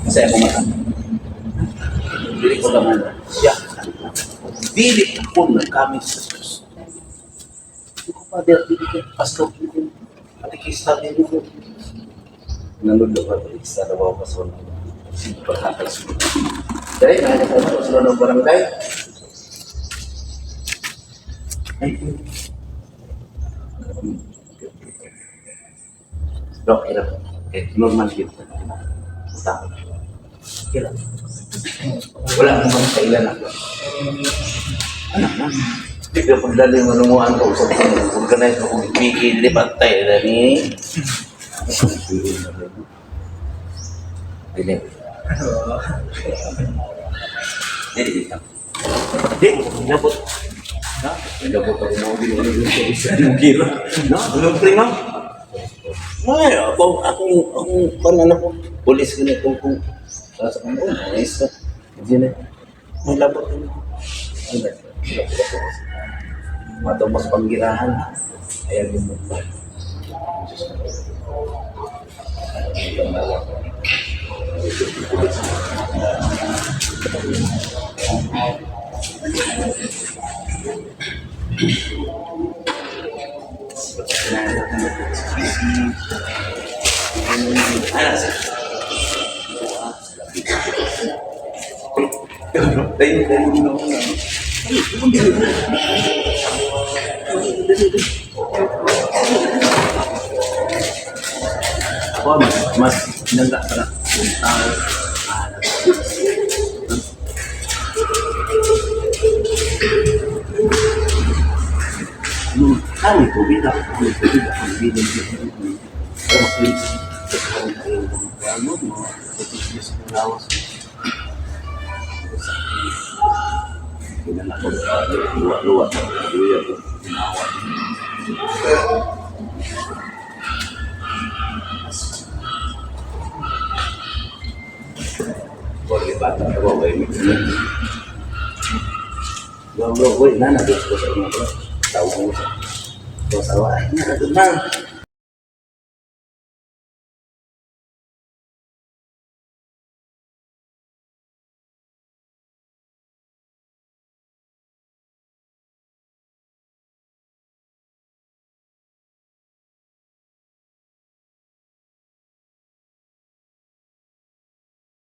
Kasi ako mata. Dili ko naman. Siya. Dili ako nagkamit sa Diyos. Hindi ko father, dili ko pastor, dili ko katikista, dili ko. Nanood ako katikista, daw ako sa sige pagkakal sa Dahil nakakasama ko sila ng barangay. Ay, okay lang. Okay, normal yun. Tao. Okay lang. Wala namang kailan ako. Anak na. Hindi ko pagdaling manunguan ko sa organize ko kung ipigil, pantay na ni. Dili. Dili. Dili. Nabot. Na? Nabot ako mo gino gino. No, ano pre no? Ay, ako akong akong kan ko. Pulis ko na kung sa kung oh, nice. Hindi na. May labot ko. Ay, Matong mas panggirahan. Ayan yung mo. Ako, mas, mas Nangga para kung tao. Kami tubig ako, kami tubig ako, bilin para makilig sa ano, mga protections ng lawas. Kinala ko, luwa-luwa, luwa, ginawa. Boleh bata ko kay mi. Luwa, luwa, nana, ko sa inyo. Tawag mo sa. Ko sa wa. Nana, na.